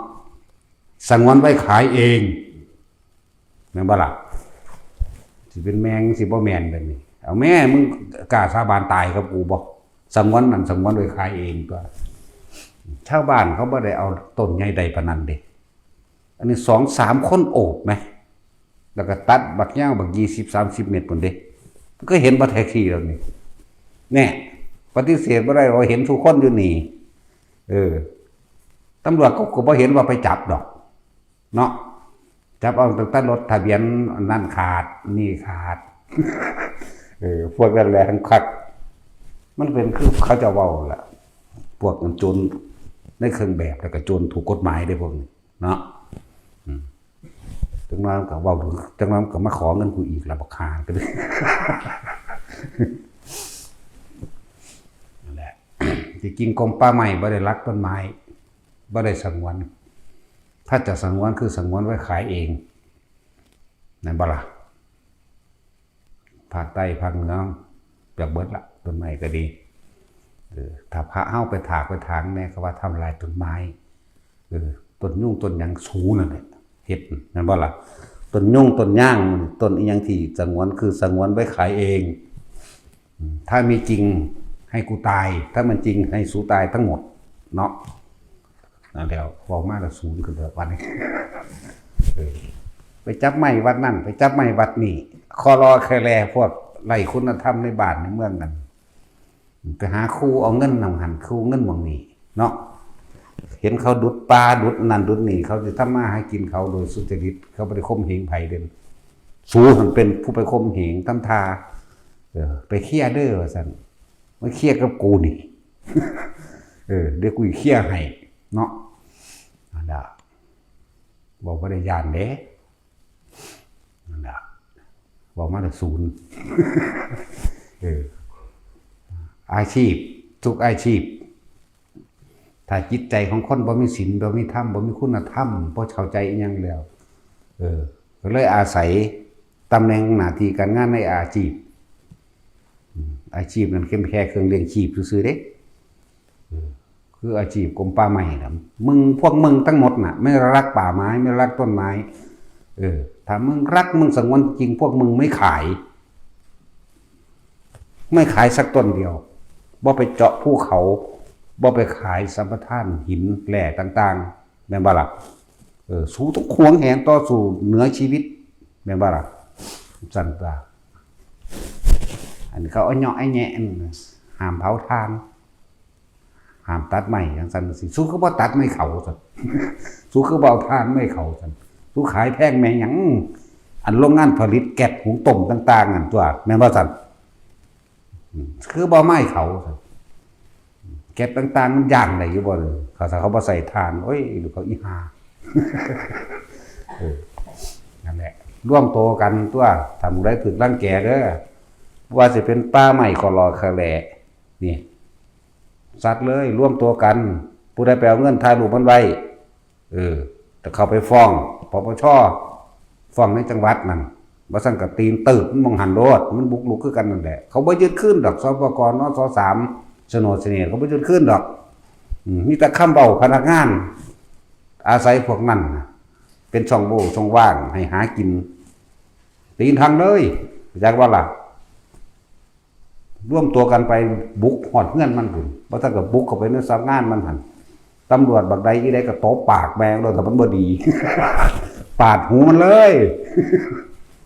ສະຫງວນໄວ້ຂາຍເອງ ແມ່ນບໍ່ລະ? ຊິເປັນແມ່ງ ຊິບໍ່ແມ່ນແບບນີ້. ເອົາແມ່ ມຶງກ້າສາບານຕາຍກັບກູບໍ່? ສະຫງວນນັ້ນ ສະຫງວນໄວ້ຂາຍເອງຕົວະ. ຊາວບ້ານເຂົາບໍ່ໄດ້ເອົາຕົ້ນໃຫຍ່ໄດ້ປານນັ້ນເດ້. ອັນນີ້ສອງສາມຄົນໂອບແມ ແລ້ວກໍຕັດບັກຍາວບັກ ຊາວ ສາມສິບເມັດພຸ້ນເດ້. ກໍເຫັນບໍ່ແທັກຊີເຫຼົ່ານີ້ ແນ່ ປະຕິເສດບໍ່ໄດ້ວ່າເຫັນສູ່ຄົນຢູ່ນີ້. ເອີ ຕຳຫຼວດເຂົາກໍບໍ່ເຫັນວ່າໄປຈັບດອກເນາະ. ຈັບເອົາຕັ້ງແຕ່ລົດທະບຽນອັນນັ້ນຂາດ ນີ້ຂາດ. ເອີ ພວກນັ້ນແຫຼະຄັກ. ມັນເປັນຄືເຂົາເຈົ້າເວົ້າແຫຼະ ພວກໂຈນໃນເຄື່ອງແບບ ແລ້ວກໍໂຈນຖືກກົດໝາຍເດ້ພວກນີ້. ເນາະ ອືມ ຈັກໜ້ອຍມັນກໍເວົ້າ ຈັກໜ້ອຍມັນກໍມາຂໍເງິນກູອີກລະ ບັກຫ່າ ນັ້ນແຫຼະ. ທີ່ຈິງກົມປ່າໄມ້ບໍ່ໄດ້ລັກຕົ້ນໄມ້ ບໍ່ໄດ້ສະຫງວນ. ຖ້າຈະສະຫງວນ ຄືສະຫງວນໄວ້ຂາຍເອງ ແມ່ນບໍ່ລະ? ພາກໃຕ້ພາກເໜືອເກືອບເບິດລະ ຕົ້ນໄມ້ກໍດີ. ເອີ ຖ້າພະເຮົາໄປຖາກໄປຖາງແດ່ ກໍວ່າທຳລາຍຕົ້ນໄມ້. ເອີ ຕົ້ນຍຸງຕົ້ນຫຍັງ ສູນັ້ນແຫຼະເຮັດ ແມ່ນບໍ່ລະ? ຕົ້ນຍຸງຕົ້ນຍາງ ຕົ້ນອີ່ຫຍັງທີ່ສະຫງວນ ຄືສະຫງວນໄວ້ຂາຍເອງ. ຖ້າມີຈິງໃຫ້ກູຕາຍ ຖ້າມັນຈິງໃຫ້ສູຕາຍທັງໝົດເນາະ. ນັ້ນແຫຼະ ເວົ້າມາແລ້ວສູນຂຶ້ນແລ້ວບັດນີ້. ເອີ ໄປຈັບໄມ້ວັດນັ້ນ ໄປຈັບໄມ້ວັດນີ້ ຄໍລໍແຄ່ແລ ພວກໄຮ້ຄຸນນະທຳໃນບ້ານໃນເມືອງນັ້ນ ໄປຫາຂູ່ເອົາເງິນນຳຫັ້ນ ຂູ່ເງິນໝ່ອງນີ້ເນາະ. ເຫັນເຂົາດຸດປ່າດຸດນັ້ນດຸດນີ້ ເຂົາຊິທຳມາຫາກິນເຂົາໂດຍສຸຈະລິດ ເຂົາບໍ່ໄດ້ຂົ່ມເຫງໃຜເດ້. ສູຫັ້ນເປັນຜູ້ໄປຂົ່ມເຫງ ທຳທ່າ ເອີ ໄປເຄຍເດີວ່າຊັ້ນ ມາເຄຍກັບກູນີ້ ເອີ ດຽວກູຊິເຄຍໃຫ້ເນາະ. ອັນດາ ເວົ້າບໍ່ໄດ້ຢ້ານເດ້ ອັນດາ ເວົ້າມາແລ້ວສູນ. ເອີ ອາຊີບ ທຸກອາຊີບ ຖ້າຈິດໃຈຂອງຄົນບໍ່ມີສິນ ບໍ່ມີທຳ ບໍ່ມີຄຸນນະທຳ ບໍ່ເຂົ້າໃຈອີ່ຫຍັງແລ້ວ ເອີ ກໍເລີຍອາໄສຕຳແໜ່ງໜ້າທີ່ການງານໃນອາຊີບ ອາຊີບນັ້ນເຂັ້ມແຄ່ເຄື່ອງລ້ຽງຊີບຊື່ໆເດ້. ເອີ ຄືອາຊີບກົມປ່າໄມ້ນະ ມຶງ ພວກມຶງທັງໝົດນະ ແມ່ນລັກປ່າໄມ້ ແມ່ນລັກຕົ້ນໄມ້. ເອີ ຖ້າມຶງລັກ ມຶງສະຫງວນຈິງ ພວກມຶງໄມ່ຂາຍ ໄມ່ຂາຍສັກຕົ້ນດຽວ ບໍ່ໄປເຈາະພູເຂົາ ບໍ່ໄປຂາຍສຳປະທານຫີນແຮ່ຕ່າງໆ. ແມ່ນບໍ່ລະ? ເອີ ສູ້ຕ້ອງຫວງແຫນຕໍ່ສູ້ເໜືອຊີວິດ ແມ່ນບໍ່ລະ? ຊັ້ນຕົວະ ອັນເຂົາອະເຍາະອະແຍະ ຫ້າມເຜົາຖ່ານ ຫ້າມຕັດໄມ້ ຈັ່ງຊັ້ນຈັ່ງຊີ້ ສູຄືບໍ່ຕັດໄມ້ເຂົາຊັ້ນ ສູຄືບໍ່ເອົາຖ່ານໄມ້ເຂົາຊັ້ນ ສູຂາຍແພງແມ່ຫຍັງ ອັນໂລງງານຜະລິດແກັສຫຸງຕົ້ມຕ່າງໆ ນັ້ນຕົວະ ແມ່ນບໍ່ຊັ້ນ? ອືມ ຄືບໍ່ເອົາໄມ້ເຂົາຊັ້ນ ແກັສຕ່າງໆ ມັນຍ່າງໄດ້ຢູ່ບໍ່? ເຂົາ ຖ້າເຂົາບໍ່ໃສ່ຖ່ານ ໂອ້ຍ ລູກເຂົາອີຫ່າ ເອີ ນັ້ນແຫຼະ ລວມໂຕກັນຕົວະ ຖ້າໝູ່ໃດຖືກລັງແກເດີ ບໍ່ວ່າຊິເປັນປ່າໄມ້ ກໍລໍຂະແຫຼ ນີ້ ສັດເລີຍ ລວມຕົວກັນ ຜູ້ໃດໄປເອົາເງິນຖ່າຍຮູບມັນໄວ້ ເອີ ແຕ່ເຂົ້າໄປຟ້ອງ ປປຊ ຟ້ອງໃນຈັງຫວັດນັ້ນ ບໍ່ຊັ້ນກໍຕີນຕຶບມັນໝ່ອງຫັ້ນໂລດ ມັນບຸກລຸກຄືກັນນັ້ນແຫຼະ ເຂົາບໍ່ຍຶດຄືນດອກ ສປກ ນສ ສາມ ສະໂນດສະເໜດ ເຂົາບໍ່ຍຶດຄືນດອກ ອືມ ມີແຕ່ຄຳເວົ້າພະນັກງານ ອາໄສພວກນັ້ນນະ ເປັນຊ່ອງໂຫວ່ຊ່ອງວ່າງໃຫ້ຫາກິນ ຕີນທັງເລີຍ ຮູ້ຈັກບໍ່ລະ? ລວມຕົວກັນໄປບຸກຮອດເຮືອນມັນພຸ້ນ ບໍ່ທັນກໍບຸກເຂົ້າໄປໃນສຳນັກງານມັນຫັ້ນ ຕຳຫຼວດບັກໃດອີໃດກໍຕົບປາກແມ່ງໂລດ ຖ້າມັນບໍ່ດີ ປາດຫູມັນເລີຍ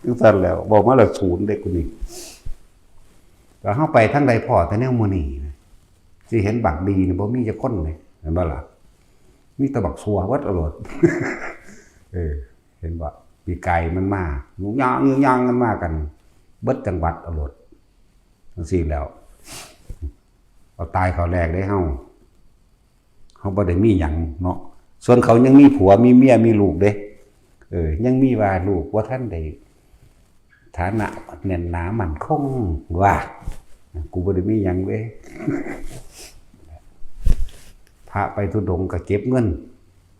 ຈັ່ງຊັ້ນແຫຼະ ເວົ້າມາແລ້ວສູນເດ້ກູນີ້ ກໍເຮົາໄປທາງໃດພໍ້ແຕ່ແນວໝູ່ນີ້ນະ ຊິເຫັນບັກດີນີ້ບໍ່ມີຈັກຄົນເດ້ ແມ່ນບໍ່ລະ? ມີແຕ່ບັກຊົ່ວເບິດເອົາໂລດ ເອີ ເຫັນບໍ່? ປີກາຍມັນມາ ຍຸງຍາງ ຍຸງຍາງກັນມາກັນເບິດຈັງຫວັດເອົາໂລດ ຈັ່ງຊີ້ແລ້ວ ເອົາຕາຍເຂົ້າແລກເດ້ເຮົາ ເຮົາບໍ່ໄດ້ມີຫຍັງເນາະ ສ່ວນເຂົາຍັງມີຜົວ ມີເມຍ ມີລູກເດ້ ເອີ ຍັງມີວ່າລູກບໍ່ທັນໄດ້ຖານະແໜ້ນໜາໝັ້ນຄົງວ່າ ກູບໍ່ໄດ້ມີຫຍັງເດ້ ພະໄປທຸດົງກໍເກັບເງິນ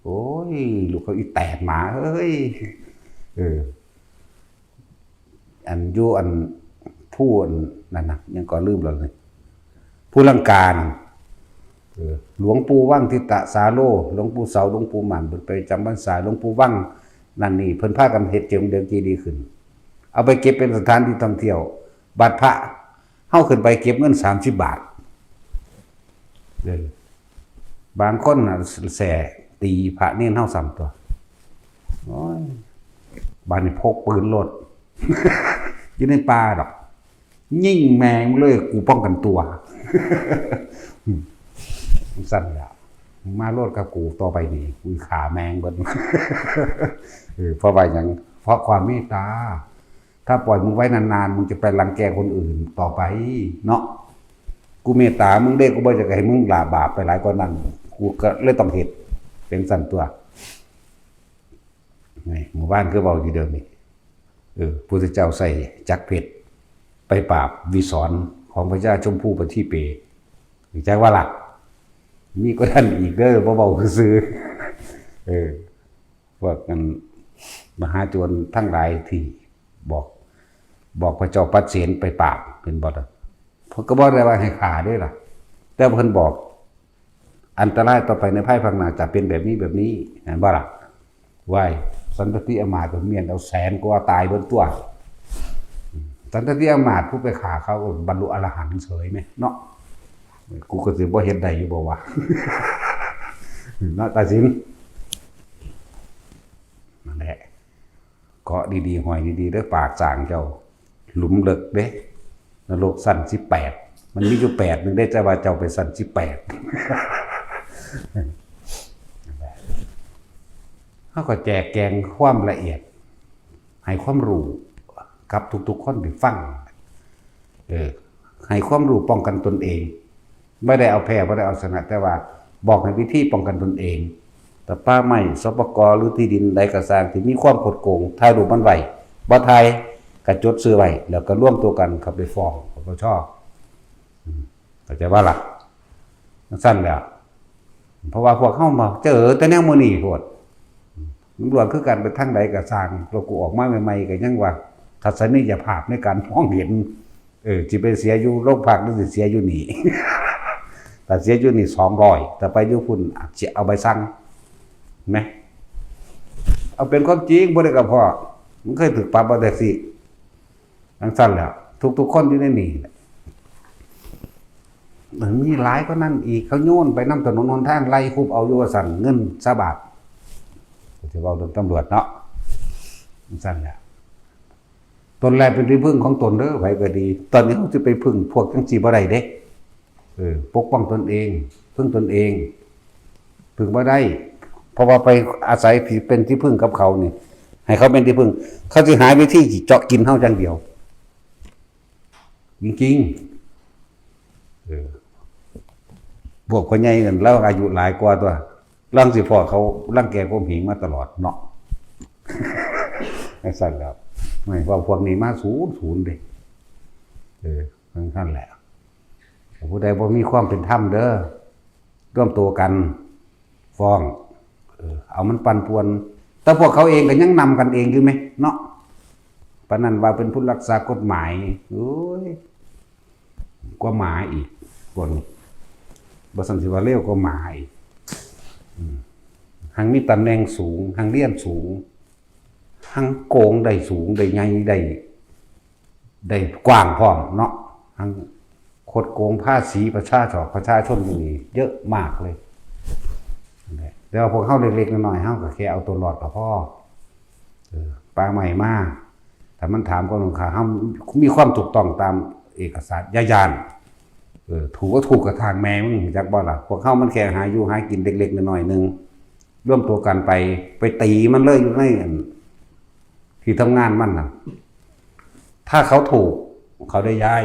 ໂອ້ຍ ລູກເຂົາອີແຕກໝາເອີຍ ເອີ ອັນຢູ່ອັນພູອັນນັ້ນນະ ຫຍັງກໍລືມແລ້ວນີ້ ພູລັງການ ເອີ ຫຼວງປູ່ວັງທິຕະສາໂລ ຫຼວງປູ່ເສົາ ຫຼວງປູ່ໝັ້ນ ເພິ່ນໄປຈຳພັນສາ ຫຼວງປູ່ວັງນັ້ນນີ້ ເພິ່ນພາກັນເຮັດເຈີດີຂຶ້ນ ເອົາໄປເກັບເປັນສະຖານທີ່ທ່ອງທ່ຽວ ບັດພະ ເຮົາຂຶ້ນໄປເກັບເງິນສາມສິບບາດ ເອີ ບາງຄົນນະແສ້ຕີພະເນນເຮົາຊ້ຳຕົວະ ໂອ້ຍ ບາດນີ້ພົກປືນໂລດ ຢູ່ໃນປ່າດອກ ຍິງແມ່ງເລີຍ ກູປ້ອງກັນຕົວ ຊັ້ນລະ ມາໂລດກັບກູຕໍ່ໄປນີ້ ກູຂ້າແມ່ງເບິດ ເອີ ເພາະວ່າຫຍັງ? ເພາະຄວາມເມດຕາ ຖ້າປ່ອຍມຶງໄວ້ນານໆ ມຶງຈະໄປລັງແກຄົນອື່ນຕໍ່ໄປເນາະ ກູເມດຕາມຶງເດ້ ກູບໍ່ຢາກໃຫ້ມຶງຫຼ້າບາບໄປຫຼາຍກວ່ານັ້ນ ກູກໍເລີຍຕ້ອງເຮັດເປັນຊັ້ນຕົວະ ນີ້ ມື້ວານຄືເວົ້າຢູ່ດຽວນີ້ ເອີ ພຸດທະເຈົ້າໃຊ້ຈັກເພັດໄປປາບວິສອນຂອງພະຍາຊົມພູປະທີເປ ຮູ້ຈັກວ່າລະ? ມີກວ່ານັ້ນອີກເດີ ບໍ່ເວົ້າຊື່ໆ ເອີ ພວກອັນມະຫາໂຈນທັງຫຼາຍທີ່ບອກ ບອກພະເຈົ້າປັດເສນໄປປາບ ເຫັນບໍ່ລະ? ເພິ່ນກໍບໍ່ໄດ້ວ່າໃຫ້ຂ້າເດ້ລະ ແຕ່ເພິ່ນບອກ ອັນຕະລາຍຕໍ່ໄປໃນພາຍພາກໜ້າຈະເປັນແບບນີ້ແບບນີ້ ແມ່ນບໍ່ລະ? ວ້າຍ ສັນຕະຕິອາມາດກໍມ້ຽນເອົາແສນກວ່າຕາຍເບິດຕົວະ ສັນຕະຕິອາມາດຜູ້ໄປຂ້າເຂົາກໍບັນລຸອະລະຫັນເສີຍແມະເນາະ ກູກໍຊິບໍ່ເຮັດໄດ້ຢູ່ບໍ່ວະ ເນາະ ຕາສິນ ນັ້ນແຫຼະ ເກາະດີໆ ຫ້ອຍດີໆ ເດີ ປາກຊ້າງເຈົ້າ ຫຼຸມເລິກເດ້ ນະລົກຊັ້ນສິບແປດ ມັນມີຢູ່ແປດໜຶ່ງເດ້ ແຕ່ວ່າເຈົ້າໄປຊັ້ນສິບແປດ ເຮົາກໍແຈກແຈງຄວາມລະອຽດ ໃຫ້ຄວາມຮູ້ກັບທຸກໆຄົນທີ່ຟັງ ເອີ ໃຫ້ຄວາມຮູ້ປ້ອງກັນຕົນເອງ ບໍ່ໄດ້ເອົາແພ້ ບໍ່ໄດ້ເອົາຊະນະ ແຕ່ວ່າບອກໃຫ້ວິທີປ້ອງກັນຕົນເອງ ແຕ່ປ່າໄມ້ ສປກ ຫຼືທີ່ດິນໃດກໍຊ່າງທີ່ມີຄວາມຄົດໂກງ ຖ່າຍຮູບມັນໄວ້ ບໍ່ຖ່າຍກໍຈົດຊື່ໄວ້ ແລ້ວກໍລວມຕົວກັນເຂົ້າໄປຟ້ອງ ປປຊ ອືມ ເຂົ້າໃຈບໍ່ລະ? ຈັ່ງຊັ້ນແຫຼະ ເພາະວ່າພວກເຮົາມາເຈີແຕ່ແນວມື້ນີ້ໂພດ ຕຳຫຼວດຄືກັນ ໄປທາງໃດກໍຊ່າງ ພວກກູອອກມາໃໝ່ໆ ກໍຍັງວ່າທັດສະນີຍະພາບໃນການມອງເຫັນ ເອີ ຊິໄປເສຍຢູ່ໂຮງພັກ ຫຼືຊິເສຍຢູ່ນີ້ ຖ້າເສຍຢູ່ນີ້ສອງຮ້ອຍ ຖ້າໄປຢູ່ພຸ້ນອາດຊິເອົາໃບສັ່ງ ແມ່ນ ເອົາເປັນຄວາມຈິງ ບໍ່ໄດ້ກະເພາະ ມັນເຄີຍຖືກປັບມາແຕ່ຊີ້ ຈັ່ງຊັ້ນແຫຼະ ທຸກໆຄົນຢູ່ໃນນີ້ແຫຼະ ມັນມີຫຼາຍກວ່ານັ້ນອີກ ເຂົາໂຍນໄປນຳຖະໜົນຫົນທາງ ໄລ່ຮຸບເອົາຢູ່ວ່າຊັ້ນ ເງິນຊາວບ້ານ ຊິເວົ້າເລື່ອງຕຳຫຼວດເນາະ ຈັ່ງຊັ້ນແຫຼະ. ຕົນແລເປັນທີ່ເພິ່ງຂອງຕົນເດີ ໃຜກໍດີ. ຕອນນີ້ເຮົາຊິໄປເພິ່ງພວກຈັ່ງຊີ້ບໍ່ໄດ້ເດ້. ເອີ ປົກປ້ອງຕົນເອງ, ເພິ່ງຕົນເອງ, ເພິ່ງບໍ່ໄດ້ ເພາະວ່າໄປອາໄສທີ່ເປັນທີ່ເພິ່ງກັບເຂົານີ້ ໃຫ້ເຂົາເປັນທີ່ເພິ່ງ ເຂົາຊິຫາວິທີຊິເຈາະກິນເຮົາຢ່າງດຽວ. ຈິງໆ ເອີ ພວກພໍ່ໃຫຍ່ນັ້ນລາວອາຍຸຫຼາຍກວ່າຕົວະ ລາວຊິພໍ້ເຂົາລັງແກຂົ່ມເຫງມາຕະຫຼອດເນາະ. ຈັ່ງຊັ້ນແລ້ວ ແມ່ນວ່າພວກນີ້ມາສູນໆເດ້. ເອີ ຈັ່ງຊັ້ນແຫຼະ ຜູ້ໃດບໍ່ມີຄວາມເປັນທຳເດີ ລວມໂຕກັນຟ້ອງ ເອີ ເອົາມັນປັ່ນປ່ວນ. ແຕ່ພວກເຂົາເອງກໍຍັງນຳກັນເອງຢູ່ແມະເນາະ ປານນັ້ນວ່າເປັນຜູ້ຮັກສາກົດໝາຍ. ໂອ້ຍ ກວ່າໝາອີກ ພວກນີ້ ບໍ່ຊັ້ນຊິວ່າເລວກວ່າໝາອີກ. ອືມ ຮັ່ງມີຕຳແໜ່ງສູງ, ຮັ່ງຮຽນສູງ, ຮັ່ງໂກງໄດ້ສູງ, ໄດ້ໃຫຍ່, ໄດ້ ໄດ້ກວ້າງພ້ອມເນາະ. ທັງຄົດໂກງພາສີປະຊາຊອກປະຊາຊົນຢູ່ນີ້ເຍາະມາກເລີຍ. ແຕ່ວ່າພວກເຮົາເລັກໆນ້ອຍໆ ເຮົາກໍແຄ່ເອົາຕົວລອດກໍພໍ. ເອີ ປ່າໄມ້ມາ ຖ້າມັນຖາມຄວາມຕ້ອງການ ເຮົາມີຄວາມຖືກຕ້ອງຕາມເອກະສານ ຢ່າຢ້ານ. ເອີ ຖືກບໍ່ຖືກກໍຊ່າງແມ່ມຶງ ຮູ້ຈັກບໍ່ລະ? ພວກເຮົາມັນແຄ່ຫາຢູ່ຫາກິນເລັກໆນ້ອຍໆໜຶ່ງ ລວມຕົວກັນໄປ ໄປຕີມັນເລີຍ ຢູ່ໃນອັນ ທີ່ທຳງານມັນນະ. ຖ້າເຂົາຖືກ ເຂົາໄດ້ຍ້າຍ,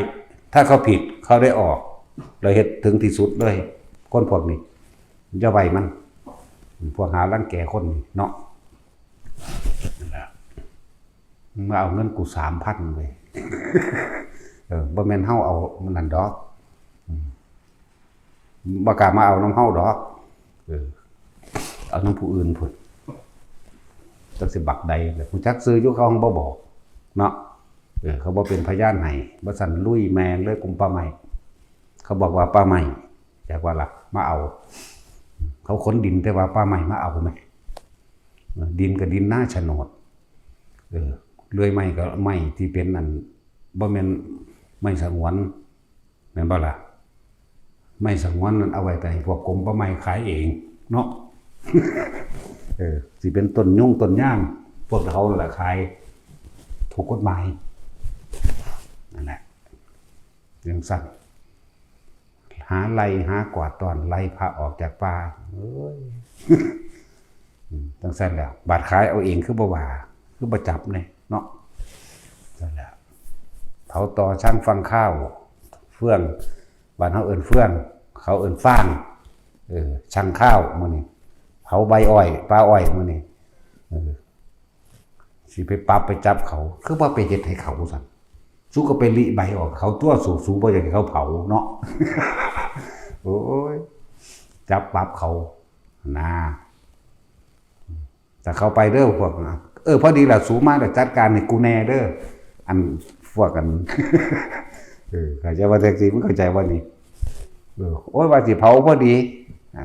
ຖ້າເຂົາຜິດ ເຂົາໄດ້ອອກ ແລ້ວເຮັດເຖິງທີ່ສຸດເລີຍ. ຄົນພວກນີ້ຢ່າໄວ້ມັນ ພວກຫາລັງແກຄົນນີ້ເນາະ. ມາເອົາເງິນກູສາມພັນເວີຍ. ເອີ ບໍ່ແມ່ນເຮົາເອົາມັນນັ້ນດອກ ອືມ ບໍ່ກ້າມາເອົານຳເຮົາດອກ. ເອີ ເອົານຳຜູ້ອື່ນພຸ້ນ ຈັກຊິບັກໃດແຫຼະ ຮູ້ຈັກຊື່ຢູ່ ເຂົາບໍ່ບອກເນາະ. ເອີ ເຂົາບໍ່ເປັນພະຍານໃຫ້ ບໍ່ຊັ້ນລຸຍແມ່ງເລີຍ ກຸ່ມປ່າໄມ້. ເຂົາບອກວ່າປ່າໄມ້ ຈັກວ່າລະ ມາເອົາ. ເຂົາຂົນດິນ ແຕ່ວ່າປ່າໄມ້ມາເອົາແມະ. ເອີ ດິນກໍດິນນາໂສດ ເອີ ເລື່ອຍໄມ້ກໍໄມ້ທີ່ເປັນອັນ ບໍ່ແມ່ນໄມ້ສະຫງວນ ແມ່ນບໍ່ລະ? ໄມ້ສະຫງວນນັ້ນເອົາໄວ້ແຕ່ໃຫ້ພວກກົມປ່າໄມ້ຂາຍເອງເນາະ. ເອີ ຊິເປັນຕົ້ນຍຸງຕົ້ນຍາງ ພວກເຂົານັ້ນລະຂາຍ ຖືກກົດໝາຍ ນັ້ນແຫຼະ ຈັ່ງຊັ້ນ. ຫາໄລ່ຫາກວາດຕ້ອນ ໄລ່ພະອອກຈາກປ່າ ເອີຍ ຈັ່ງຊັ້ນແຫຼະ. ບາດຂາຍເອົາເອງຄືບໍ່ວ່າ ຄືບໍ່ຈັບແດ່ເນາະ. ຊັ້ນແຫຼະ ເຜົາຕໍຊ່າງຟັງຄາວ ເຟືອງ ບ້ານເຮົາເອີ້ນເຟືອງ ເຂົາເອີ້ນຟາງ. ເອີ ຊ່າງຄາວມື້ນີ້ ເຜົາໃບອ້ອຍ ປ່າອ້ອຍມື້ນີ້. ເອີ ຊິໄປປັບໄປຈັບເຂົາ ຄືວ່າໄປເຮັດໃຫ້ເຂົາຊັ້ນ. ສູກໍໄປລິໃບອອກເຂົາຕົວະ ສູ ສູບໍ່ຢາກໃຫ້ເຂົາເຜົາເນາະ. ໂອ້ຍ ຈັບປັບເຂົານາ. ຖ້າເຂົາໄປເດີພວກ ເອີ ພໍດີລະ ສູມາແລ້ວຈັດການໃຫ້ກູແດ່ເດີ ອັນພວກອັນ ເອີ ເຂົ້າໃຈວ່າແທັກຊີ ມຶງເຂົ້າໃຈບໍ່ນີ້? ເອີ ໂອ້ຍ ວ່າຊິເຜົາພໍດີ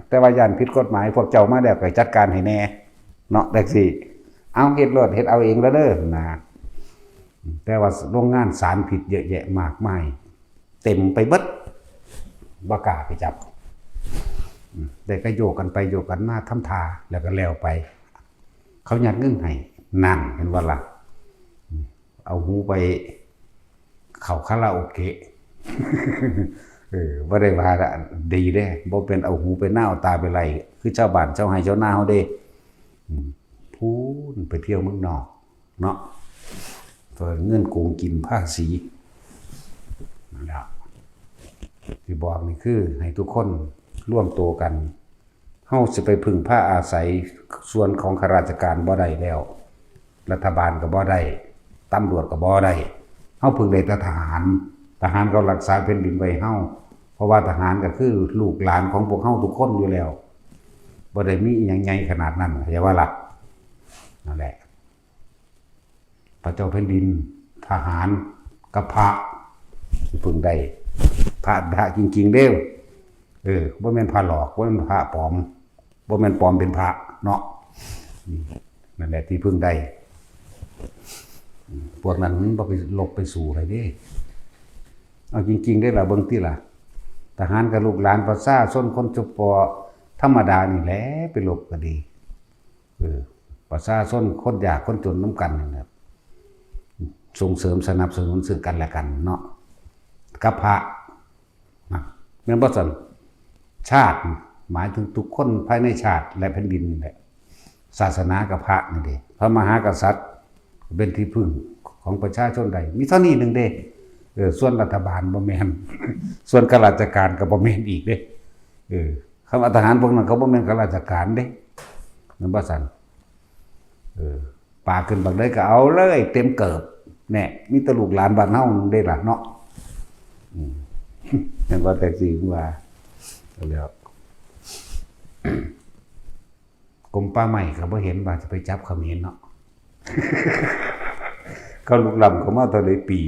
ແຕ່ວ່າຢ້ານຜິດກົດໝາຍ ພວກເຈົ້າມາແລ້ວກໍຈັດການໃຫ້ແດ່ ເນາະ ແທັກຊີ ເອົາເຮັດໂລດ ເຮັດເອົາເອງລະເດີນະ. ແຕ່ວ່າໂລງງານສານພິດເຍາະແຍະມາກມາຍ ເຕັມໄປເບິດ ບໍ່ກ້າໄປຈັບ. ອືມ ແຕ່ກໍໂຍກກັນໄປໂຍກກັນມາ ທຳທ່າ ແລ້ວກໍແລ້ວໄປ. ເຂົາຍັດເງິນໃຫ້ ນັ້ນ ເຫັນບໍ່ລະ? ອືມ ເອົາຫູໄປເຂົ້າຄາຣາໂອເກະ. ເອີ ບໍ່ໄດ້ວ່າດີເດ້ ບໍ່ແມ່ນເອົາຫູໄປນາ ເອົາຕາໄປໄລ່ ຄືຊາວບ້ານຊາວໄຮ່ຊາວນາເຮົາເດ້. ອືມ ພຸ້ນ ໄປທ່ຽວເມືອງນອກເນາະ ເພື່ອເງິນໂກງກິນພາສີ. ນັ້ນແຫຼະ ທີ່ບອກນີ້ຄືໃຫ້ທຸກຄົນລວມໂຕກັນ. ເຮົາຊິໄປເພິ່ງພາອາໄສສ່ວນຂອງຂ້າລາຊະການບໍ່ໄດ້ແລ້ວ. ລັດຖະບານກໍບໍ່ໄດ້ ຕຳຫຼວດກໍບໍ່ໄດ້ ເຮົາເພິ່ງໄດ້ແຕ່ທະຫານ. ທະຫານກໍຮັກສາແຜ່ນດິນໄວ້ເຮົາ ເພາະວ່າທະຫານກໍຄືລູກຫຼານຂອງພວກເຮົາທຸກຄົນຢູ່ແລ້ວ ບໍ່ໄດ້ມີອີ່ຫຍັງໃຫຍ່ຂະໜາດນັ້ນ ເຂົ້າໃຈບໍ່ລະ? ນັ້ນແຫຼະ ພະເຈົ້າແຜ່ນດິນ ທະຫານກັບພະ ເພິ່ງໄດ້ ພະ ພະຈິງໆເດ້. ເອີ ບໍ່ແມ່ນພະຫຼອກ ບໍ່ແມ່ນພະປອມ ບໍ່ແມ່ນປອມເປັນພະເນາະ. ອືມ ນັ້ນແຫຼະທີ່ເພິ່ງໄດ້. ອືມ ພວກນັ້ນມັນບໍ່ໄປລົບໄປສູ້ໃຜເດ້. ເອົາຈິງໆເດ້ລະ ເບິ່ງຕິລະ ທະຫານກັບລູກຫຼານປະຊາຊົນຄົນຈົບປໍທຳມະດານີ້ແຫຼະ ໄປລົບກໍດີ. ເອີ ປະຊາຊົນຄົນຍາກຄົນຈົນນຳກັນນີ້ແຫຼະ ສົ່ງເສີມສະໜັບສະໜູນເຊິ່ງກັນແລະກັນເນາະ ກັບພະ ນະ ແມ່ນບໍ່ຊັ້ນ? ຊາດ ໝາຍເຖິງທຸກຄົນພາຍໃນຊາດ ແລະ ແຜ່ນດິນນີ້ແຫຼະ ສາສະໜາກັບພະນີ້ເດ້ ພະມະຫາກະສັດເປັນທີ່ເພິ່ງຂອງປະຊາຊົນໄດ້ ມີເທົ່ານີ້ໜຶ່ງເດ້. ເອີ ສ່ວນລັດຖະບານບໍ່ແມ່ນ ສ່ວນຂ້າລາຊະການກໍບໍ່ແມ່ນອີກເດ້. ເອີ ຄຳວ່າທະຫານພວກນັ້ນ ເຂົາບໍ່ແມ່ນຂ້າລາຊະການເດ້ ແມ່ນບໍ່ຊັ້ນ? ເອີ ປາຂຶ້ນບັກໃດກໍເອົາເລີຍເຕັມເກີບ ແນ່ ມີແຕ່ລູກຫຼານບ້ານເຮົານັ້ນເດ້ລະເນາະ. ອືມ ແມ່ນບໍ່ ແທັກຊີວ່າ ແລ້ວ ກົມປ່າໄມ້ກໍບໍ່ເຫັນວ່າຈະໄປຈັບຂະເໝນເນາະ ເຂົາລຸກລ້ຳເຂົ້າມາເທົ່າໃດປີ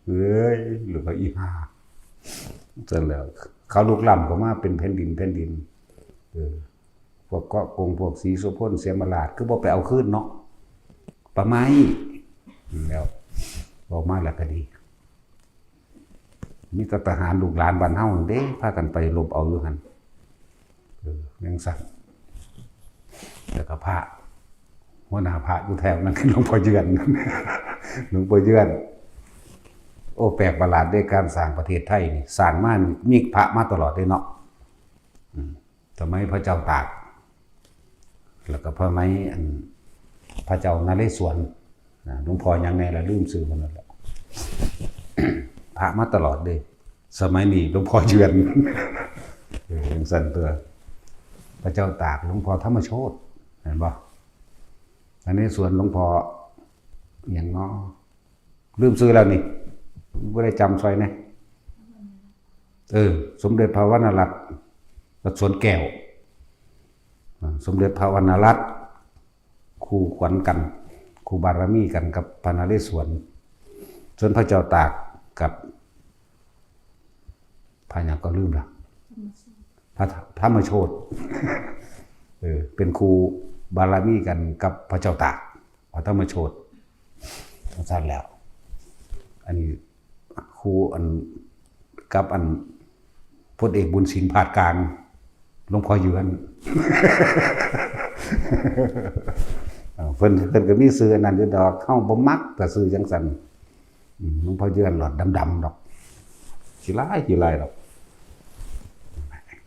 ເອີຍ ຫຼືວ່າອີຫ່າ ຊັ້ນແລ້ວ ເຂົາລຸກລ້ຳເຂົ້າມາເປັນແຜ່ນດິນ ແຜ່ນດິນ ເອີ ພວກເກາະກົງ ພວກສີໂສພົນ ເສຍມະລາດ ຄືບໍ່ໄປເອົາຄືນເນາະ ປ່າໄມ້ ແລ້ວ ເວົ້າມາແລ້ວກໍດີ ມີແຕ່ທະຫານລູກຫຼານບ້ານເຮົາຫັ້ນເດ້ ພາກັນໄປລົບເອົາຢູ່ຫັ້ນ ເອີ ຈັ່ງຊັ້ນ ແລ້ວກໍພະ ຫົວໜ້າພະຢູ່ແຖວນັ້ນ ຄືຫຼວງພໍ່ເຍືອນ ຫຼວງພໍ່ເຍືອນ ໂອ້ ແປກປະຫຼາດເດ້ ການສ້າງປະເທດໄທນີ້ ສ້າງມານີ້ມີພະມາຕະຫຼອດເດ້ເນາະ ອືມ ສະໄໝພະເຈົ້າຕາກ ແລ້ວກໍພະໄໝ ອັນ ພະເຈົ້ານະເຣສວນ ນະ ຫຼວງພໍ່ຫຍັງແດ່ລະ ລືມຊື່ເພິ່ນແລ້ວ ພະມາຕະຫຼອດເດ້ ສະໄໝນີ້ຫຼວງພໍ່ເຍືອນ ເອີ ຈັ່ງຊັ້ນຕົວະ ພະເຈົ້າຕາກ ຫຼວງພໍ່ທຳມະໂຊດ ແມ່ນບໍ່? ນະເຣສວນ ຫຼວງພໍ່ຫຍັງເນາະ? ລືມຊື່ແລ້ວນີ້ ຜູ້ໃດຈຳຊ່ອຍແດ່. ເອີ ສົມເດັດພະວັນນະລັດ ວັດສວນແກ້ວ ສົມເດັດພະວັນນະລັດ ຄູ່ຂວັນກັນ ຄູ່ບາລະມີກັນກັບພະນະເຣສວນ ສ່ວນພະເຈົ້າຕາກກັບ ພະຫຍັງກໍລືມລະ ພະທຳມະໂຊດ ເອີ ເປັນຄູ່ບາລະມີກັນກັບພະເຈົ້າຕາກ ພະທຳມະໂຊດ ຈັ່ງຊັ້ນແລ້ວ ອັນນີ້ຄູ່ ອັນ ກັບ ອັນ ພົນເອກ ບຸນສິນ ພາດກາງ ຫຼວງພໍ່ເຍືອນ ເອີ ເພິ່ນ ເພິ່ນກໍມີຊື່ອັນນັ້ນຢູ່ດອກ ເຮົາບໍ່ມັກ ແຕ່ຊື່ຈັ່ງຊັ້ນ ອືມ ຫຼວງພໍ່ເຍືອນຫຼອດດຳໆດອກ ຂີ້ລ້າຍ ຂີ້ລ້າຍດອກ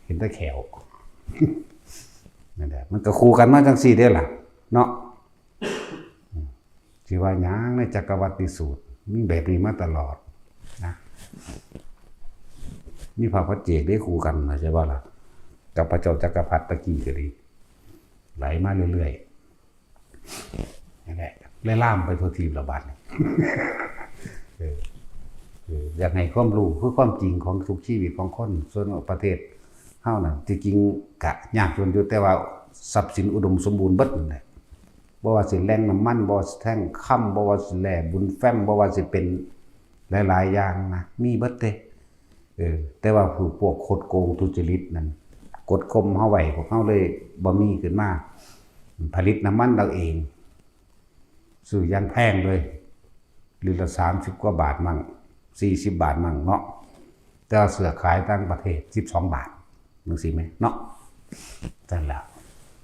ເຫັນແຕ່ແຂ້ວ ນັ້ນແຫຼະ ມັນກໍຄູ່ກັນມາຈັ່ງຊີ້ເດ້ລະເນາະ ອືມ ຊິວ່າຫຍັງ ໃນຈັກກະວັດຕິສູດ ມີແບບນີ້ມາຕະຫຼອດນະ ມີພະປັດເຈກເດ້ຄູ່ກັນ ເຂົ້າໃຈບໍ່ລະ ກັບພະເຈົ້າຈັກກະພັດຕະກີ້ກໍດີ ໄຫຼມາເລື້ອຍໆ ນັ້ນແຫຼະ ແລະລາມໄປທົ່ວທີບລະບາດນີ້ ເອີ ເອີ ຢາກໃຫ້ຄວາມຮູ້ຄືຄວາມຈິງຂອງທຸກຊີວິດຂອງຄົນ ສ່ວນປະເທດເຮົານັ້ນ ທີ່ຈິງກະຍາກຈົນຢູ່ ແຕ່ວ່າຊັບສິນອຸດົມສົມບູນເບິດນັ້ນແຫຼະ ບໍ່ວ່າຊິແຫຼ່ງນ້ຳມັນ ບໍ່ວ່າຊິແທ່ງຄຳ ບໍ່ວ່າຊິແຮ່ບຸນແຟ້ມ ບໍ່ວ່າຊິເປັນຫຼາຍໆຢ່າງນະ ມີເບິດເດ້. ເອີ ແຕ່ວ່າຜູ້ ພວກຄົດໂກງທຸດຈະລິດນັ້ນ ກົດຂົ່ມເຮົາໄວ້ ພວກເຮົາເລີຍບໍ່ມີຂຶ້ນມາ ຜະລິດນ້ຳມັນເຮົາເອງ ຊື້ຢ່າງແພງເລີຍ ລິດລະສາມສິບກວ່າບາດມັ້ງ ສີ່ສິບບາດມັ້ງເນາະ ແຕ່ວ່າເສືອກຂາຍຕ່າງປະເທດສິບສອງບາດ ຈັ່ງຊີ້ແມ່ນເນາະ ຊັ້ນແຫຼະ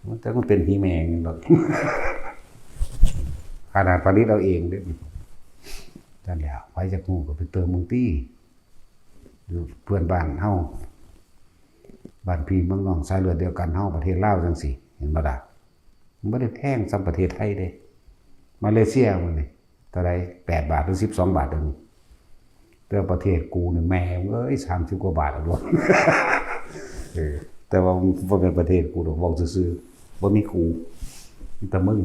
ມັນ ແຕ່ມັນເປັນຫີແມງດອກ ຂະໜາດຜະລິດເອົາເອງເດ້ ຊັ້ນແຫຼະ ໃຜຢາກຮູ້ກໍໄປເຕີມເບິ່ງຕິ ຢູ່ເພື່ອນບ້ານເຮົາ ບ້ານພີ່ເມືອງນ້ອງ ສາຍເລືອດດຽວກັນເຮົາ ປະເທດລາວຈັ່ງຊີ້ ເຫັນບໍ່ລະ ມັນບໍ່ໄດ້ແພງສ່ຳປະເທດໄທເດ້ ມາເລເຊຍມື້ນີ້ເທົ່າໃດ ແປດບາດ ຫຼື ສິບສອງບາດດຽວນີ້ ແຕ່ປະເທດກູນີ້ແມ່ເອີຍ ສາມສິບກວ່າບາດແລ້ວ ເອີ ແຕ່ວ່າບໍ່ແມ່ນປະເທດກູດອກ ເວົ້າຊື່ໆ ບໍ່ມີກູ ມີແຕ່ມຶງ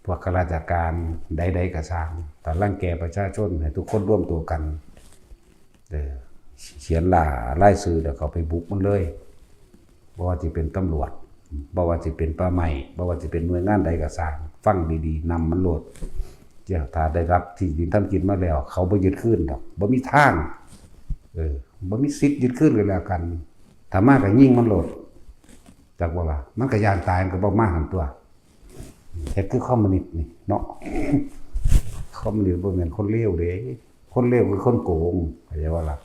ພວກຂ້າລາຊະການໃດໆກໍຊ່າງ ຖ້າລັງແກປະຊາຊົນ ໃຫ້ທຸກຄົນລວມຕົວກັນ ເອີ ຂຽນລາ ລາຍຊື່ ແລ້ວເຂົ້າໄປບຸກມັນເລີຍ ບໍ່ວ່າຊິເປັນຕຳຫຼວດ ບໍ່ວ່າຊິເປັນປ່າໄມ້ ບໍ່ວ່າຊິເປັນໜ່ວຍງານໃດກໍຊ່າງ ຟັງດີໆ ນຳມັນໂລດ ເຈົ້າ ຖ້າໄດ້ຮັບທີ່ດິນທຳກິນມາແລ້ວ ເຂົາບໍ່ຍຶດຄືນດອກ ບໍ່ມີທາງ ເອີ ບໍ່ມີສິດຍຶດຄືນກັນແລ້ວກັນ ຖ້າມາກໍຍິງມັນໂລດ ຈັກບໍ່ລະ ມັນກໍຢ້ານຕາຍ ມັນກໍບໍ່ມາຫັ້ນຕົວະ ເຮັດຄືຄອມມູນິດນີ້ເນາະ ຄອມມູນິດບໍ່ແມ່ນຄົນເລວເດ້ ຄົນເລວຄືຄົນໂກງ ເຂົ້າໃຈບໍ່ລະ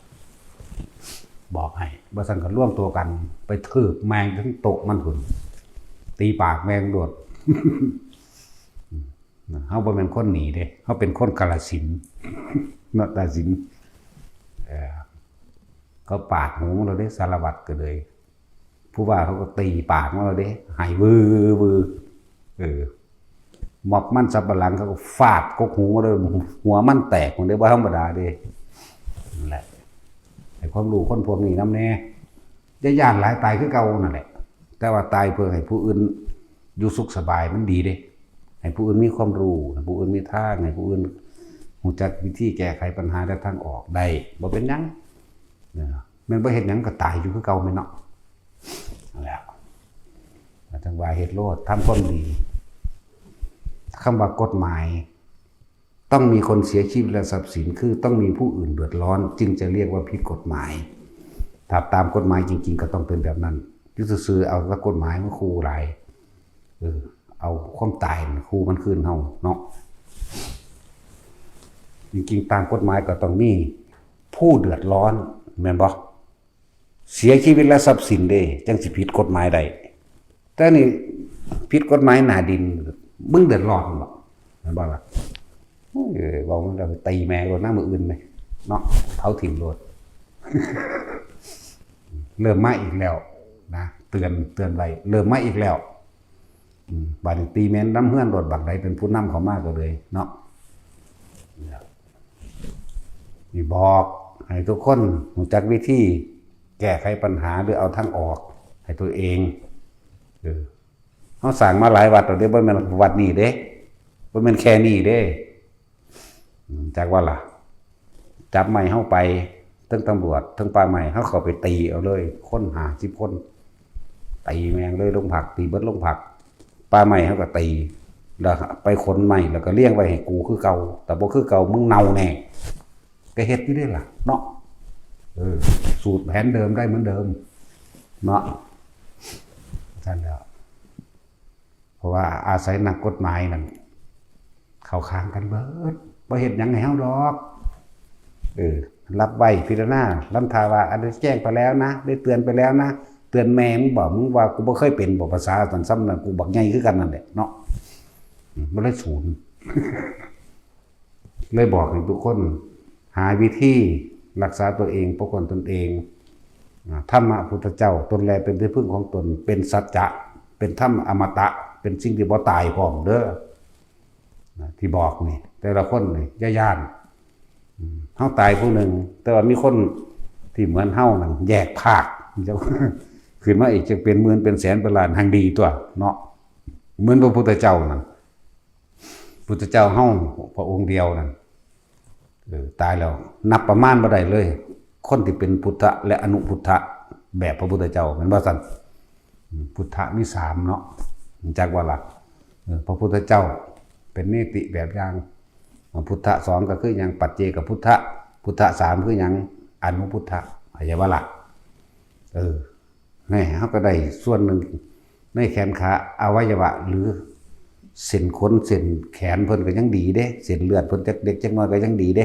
ບອກໃຫ້ ບໍ່ຊັ້ນກໍລວມຕົວກັນໄປຖືບແມ່ງເຖິງໂຕະມັນພຸ້ນ ຕີປາກແມ່ງໂລດ. ເຮົາບໍ່ແມ່ນຄົນນີ້ເດ້ ເຮົາເປັນຄົນກາລະສິນ ເນາະ ກາລະສິນ ເອີ ເຂົາປາດຫູມາໂລດເດ້ ສາລະວັດກໍເລີຍ ຜູ້ວ່າເຂົາກໍຕີປາກມາໂລດເດ້ ໄຫ້ວືໆ ເອີ ມັອບມັນສຳປະຫຼັງ ເຂົາກໍຟາດກົກຫູມາໂລດ ຫົວມັນແຕກພຸ້ນເດ້ ບໍ່ທຳມະດາເດ້. ນັ້ນແຫຼະ ໃຫ້ຄວາມຮູ້ຄົນພວກນີ້ນຳແດ່ ຢ່າຢ້ານຫຼາຍ ຕາຍຄືເກົ່ານັ້ນແຫຼະ ແຕ່ວ່າຕາຍເພື່ອໃຫ້ຜູ້ອື່ນຢູ່ສຸກສະບາຍ ມັນດີເດ້ ໃຫ້ຜູ້ອື່ນມີຄວາມຮູ້ ໃຫ້ຜູ້ອື່ນມີທາງ ໃຫ້ຜູ້ອື່ນຮູ້ຈັກວິທີແກ້ໄຂບັນຫາ ແລະ ທາງອອກໄດ້ ບໍ່ເປັນຫຍັງ ເອີ ແມ່ນບໍ່ເຮັດຫຍັງກໍຕາຍຢູ່ຄືເກົ່າແມ່ນເນາະ. ນັ້ນແຫຼະ ຈັ່ງວ່າເຮັດໂລດ ທຳຄວາມດີ. ຄຳວ່າກົດໝາຍ ຕ້ອງມີຄົນເສຍຊີວິດ ແລະ ຊັບສິນ ຄືຕ້ອງມີຜູ້ອື່ນເດືອດຮ້ອນ ຈຶ່ງຈະຮຽກວ່າຜິດກົດໝາຍ. ຖ້າຕາມກົດໝາຍຈິງໆ ກໍຕ້ອງເປັນແບບນັ້ນ. ຢູ່ຊື່ໆ ເອົາແຕ່ກົດໝາຍມາຂູ່ຫຼາຍ ເອີ ເອົາຄວາມຕາຍມາຂູ່ມັນຄືນເຮົາເນາະ. ຈິງໆ ຕາມກົດໝາຍກໍຕ້ອງມີຜູ້ເດືອດຮ້ອນ ແມ່ນບໍ່? ເສຍຊີວິດ ແລະ ຊັບສິນເດ້ ຈັ່ງຊິຜິດກົດໝາຍໄດ້. ແຕ່ນີ້ຜິດກົດໝາຍໜ້າດິນ ມຶງເດືອດຮ້ອນບໍ່ ແມ່ນບໍ່ລະ? ໂອ້ຍ ເວົ້າມັນກໍໄປຕີແມ່ໂລດນະ ມື້ອື່ນແມ່ເນາະ ເຜົາຖິ້ມໂລດ. ເລີ່ມມາອີກແລ້ວນະ ເຕືອນ ເຕືອນໄວ້ ເລີ່ມມາອີກແລ້ວ. ອືມ ບາດນີ້ຕີແມ່ນນຳເຮືອນໂລດ ບັກໃດເປັນຜູ້ນຳເຂົ້າມາກໍເລີຍເນາະ. ນີ້ບອກໃຫ້ທຸກຄົນຮູ້ຈັກວິທີແກ້ໄຂບັນຫາ ຫຼື ເອົາທາງອອກໃຫ້ຕົວເອງ. ເອີ ເຮົາສ້າງມາຫຼາຍວັດແລ້ວເດ້ ບໍ່ແມ່ນວັດນີ້ເດ້ ບໍ່ແມ່ນແຄ່ນີ້ເດ້. ອືມ ຈັກວ່າລະ ຈັບໄມ້ເຮົາໄປ ເທິງຕຳຫຼວດ ເທິງປ່າໄມ້ ເຮົາເຂົ້າໄປຕີເອົາເລີຍ ຄົນຫ້າສິບຄົນ ຕີແມ່ງເລີຍໂຮງພັກ ຕີເບິດໂຮງພັກ. ປ່າໄມ້ເຮົາກໍຕີ ແລ້ວໄປຂົນໄມ້ ແລ້ວກໍລຽງໄວ້ໃຫ້ກູຄືເກົ່າ ແຕ່ບໍ່ຄືເກົ່າ ມຶງເນົ່າແນ່. ກໍເຮັດຢູ່ເດ້ລະເນາະ ເອີ ສູດແຜນເດີມໄດ້ເໝືອນເດີມເນາະ. ຊັ້ນແລ້ວ ເພາະວ່າອາໄສນັກກົດໝາຍນັ້ນເຂົ້າຂ້າງກັນເບີດ ບໍ່ເຮັດຫຍັງໃຫ້ເຮົາດອກ. ເອີ ຮັບໄວ້ພິຈາລະນາ ລຳຖ້າວ່າ ອັນນີ້ແຈ້ງໄປແລ້ວນະ ໄດ້ເຕືອນໄປແລ້ວນະ. ເຕືອນແມ່ມຶງບໍ? ມຶງວ່າກູບໍ່ເຄີຍເປັນບໍ? ພາສາຊັ້ນ ສ່ຳນັ້ນ ກູບັກໃຫຍ່ຄືກັນນັ້ນແຫຼະເນາະ. ອືມ ມັນເລີຍສູນ ເລີຍບອກໃຫ້ທຸກຄົນຫາວິທີລັກສາຕົວເອງ ປົກປ້ອງຕົນເອງ. ອາ ທຳມະພຸດທະເຈົ້າ ຕົນແລເປັນທີ່ເພິ່ງຂອງຕົນ ເປັນສັດຈະ ເປັນທຳອະມະຕະ ເປັນສິ່ງທີ່ບໍ່ຕາຍພ້ອມເດີ. ນະ ທີ່ບອກນີ້ ແຕ່ລະຄົນນີ້ຢ່າຢ້ານ. ອືມ ເຮົາຕາຍຜູ້ໜຶ່ງ ແຕ່ວ່າມີຄົນທີ່ເໝືອນເຮົານັ້ນແຍກພາກ ຂຶ້ນມາອີກ ຈັກເປັນໝື່ນເປັນແສນເປັນລ້ານ ຮັ່ງດີຕົວະເນາະ. ເໝືອນພະພຸດທະເຈົ້ານັ້ນ ພຸດທະເຈົ້າເຮົາພະອົງດຽວນັ້ນ ເອີ ຕາຍແລ້ວນັບປະມານບໍ່ໄດ້ເລີຍ ຄົນທີ່ເປັນພຸດທະ ແລະ ອະນຸພຸດທະ ແບບພະພຸດທະເຈົ້າ ແມ່ນບໍ່ຊັ້ນ? ອືມ ພຸດທະມີສາມເນາະ ຮູ້ຈັກບໍ່ລະ? ເອີ ພະພຸດທະເຈົ້າເປັນນິຕິແບບຢ່າງ. ອາ ພຸດທະສອງກໍຄືຫຍັງ? ປັດເຈກະພຸດທະ. ພຸດທະສາມຄືຫຍັງ? ອະນຸພຸດທະ. ເຂົ້າໃຈບໍ່ລະ? ເອີ ແນ່ ເຮົາກໍໄດ້ສ່ວນໜຶ່ງໃນແຂນຂາ ອະໄວຍະວະ ຫຼື ເສັ້ນຂົນເສັ້ນແຂນເພິ່ນກໍຍັງດີເດ້ ເສັ້ນເລືອດເພິ່ນຈັກເລັກຈັກນ້ອຍກໍຍັງດີເດ້.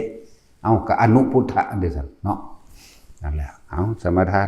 ເອົ້າ ກໍອະນຸພຸດທະເດ້ຊັ້ນເນາະ. ນັ້ນແຫຼະ ເອົາ ສະມາທານ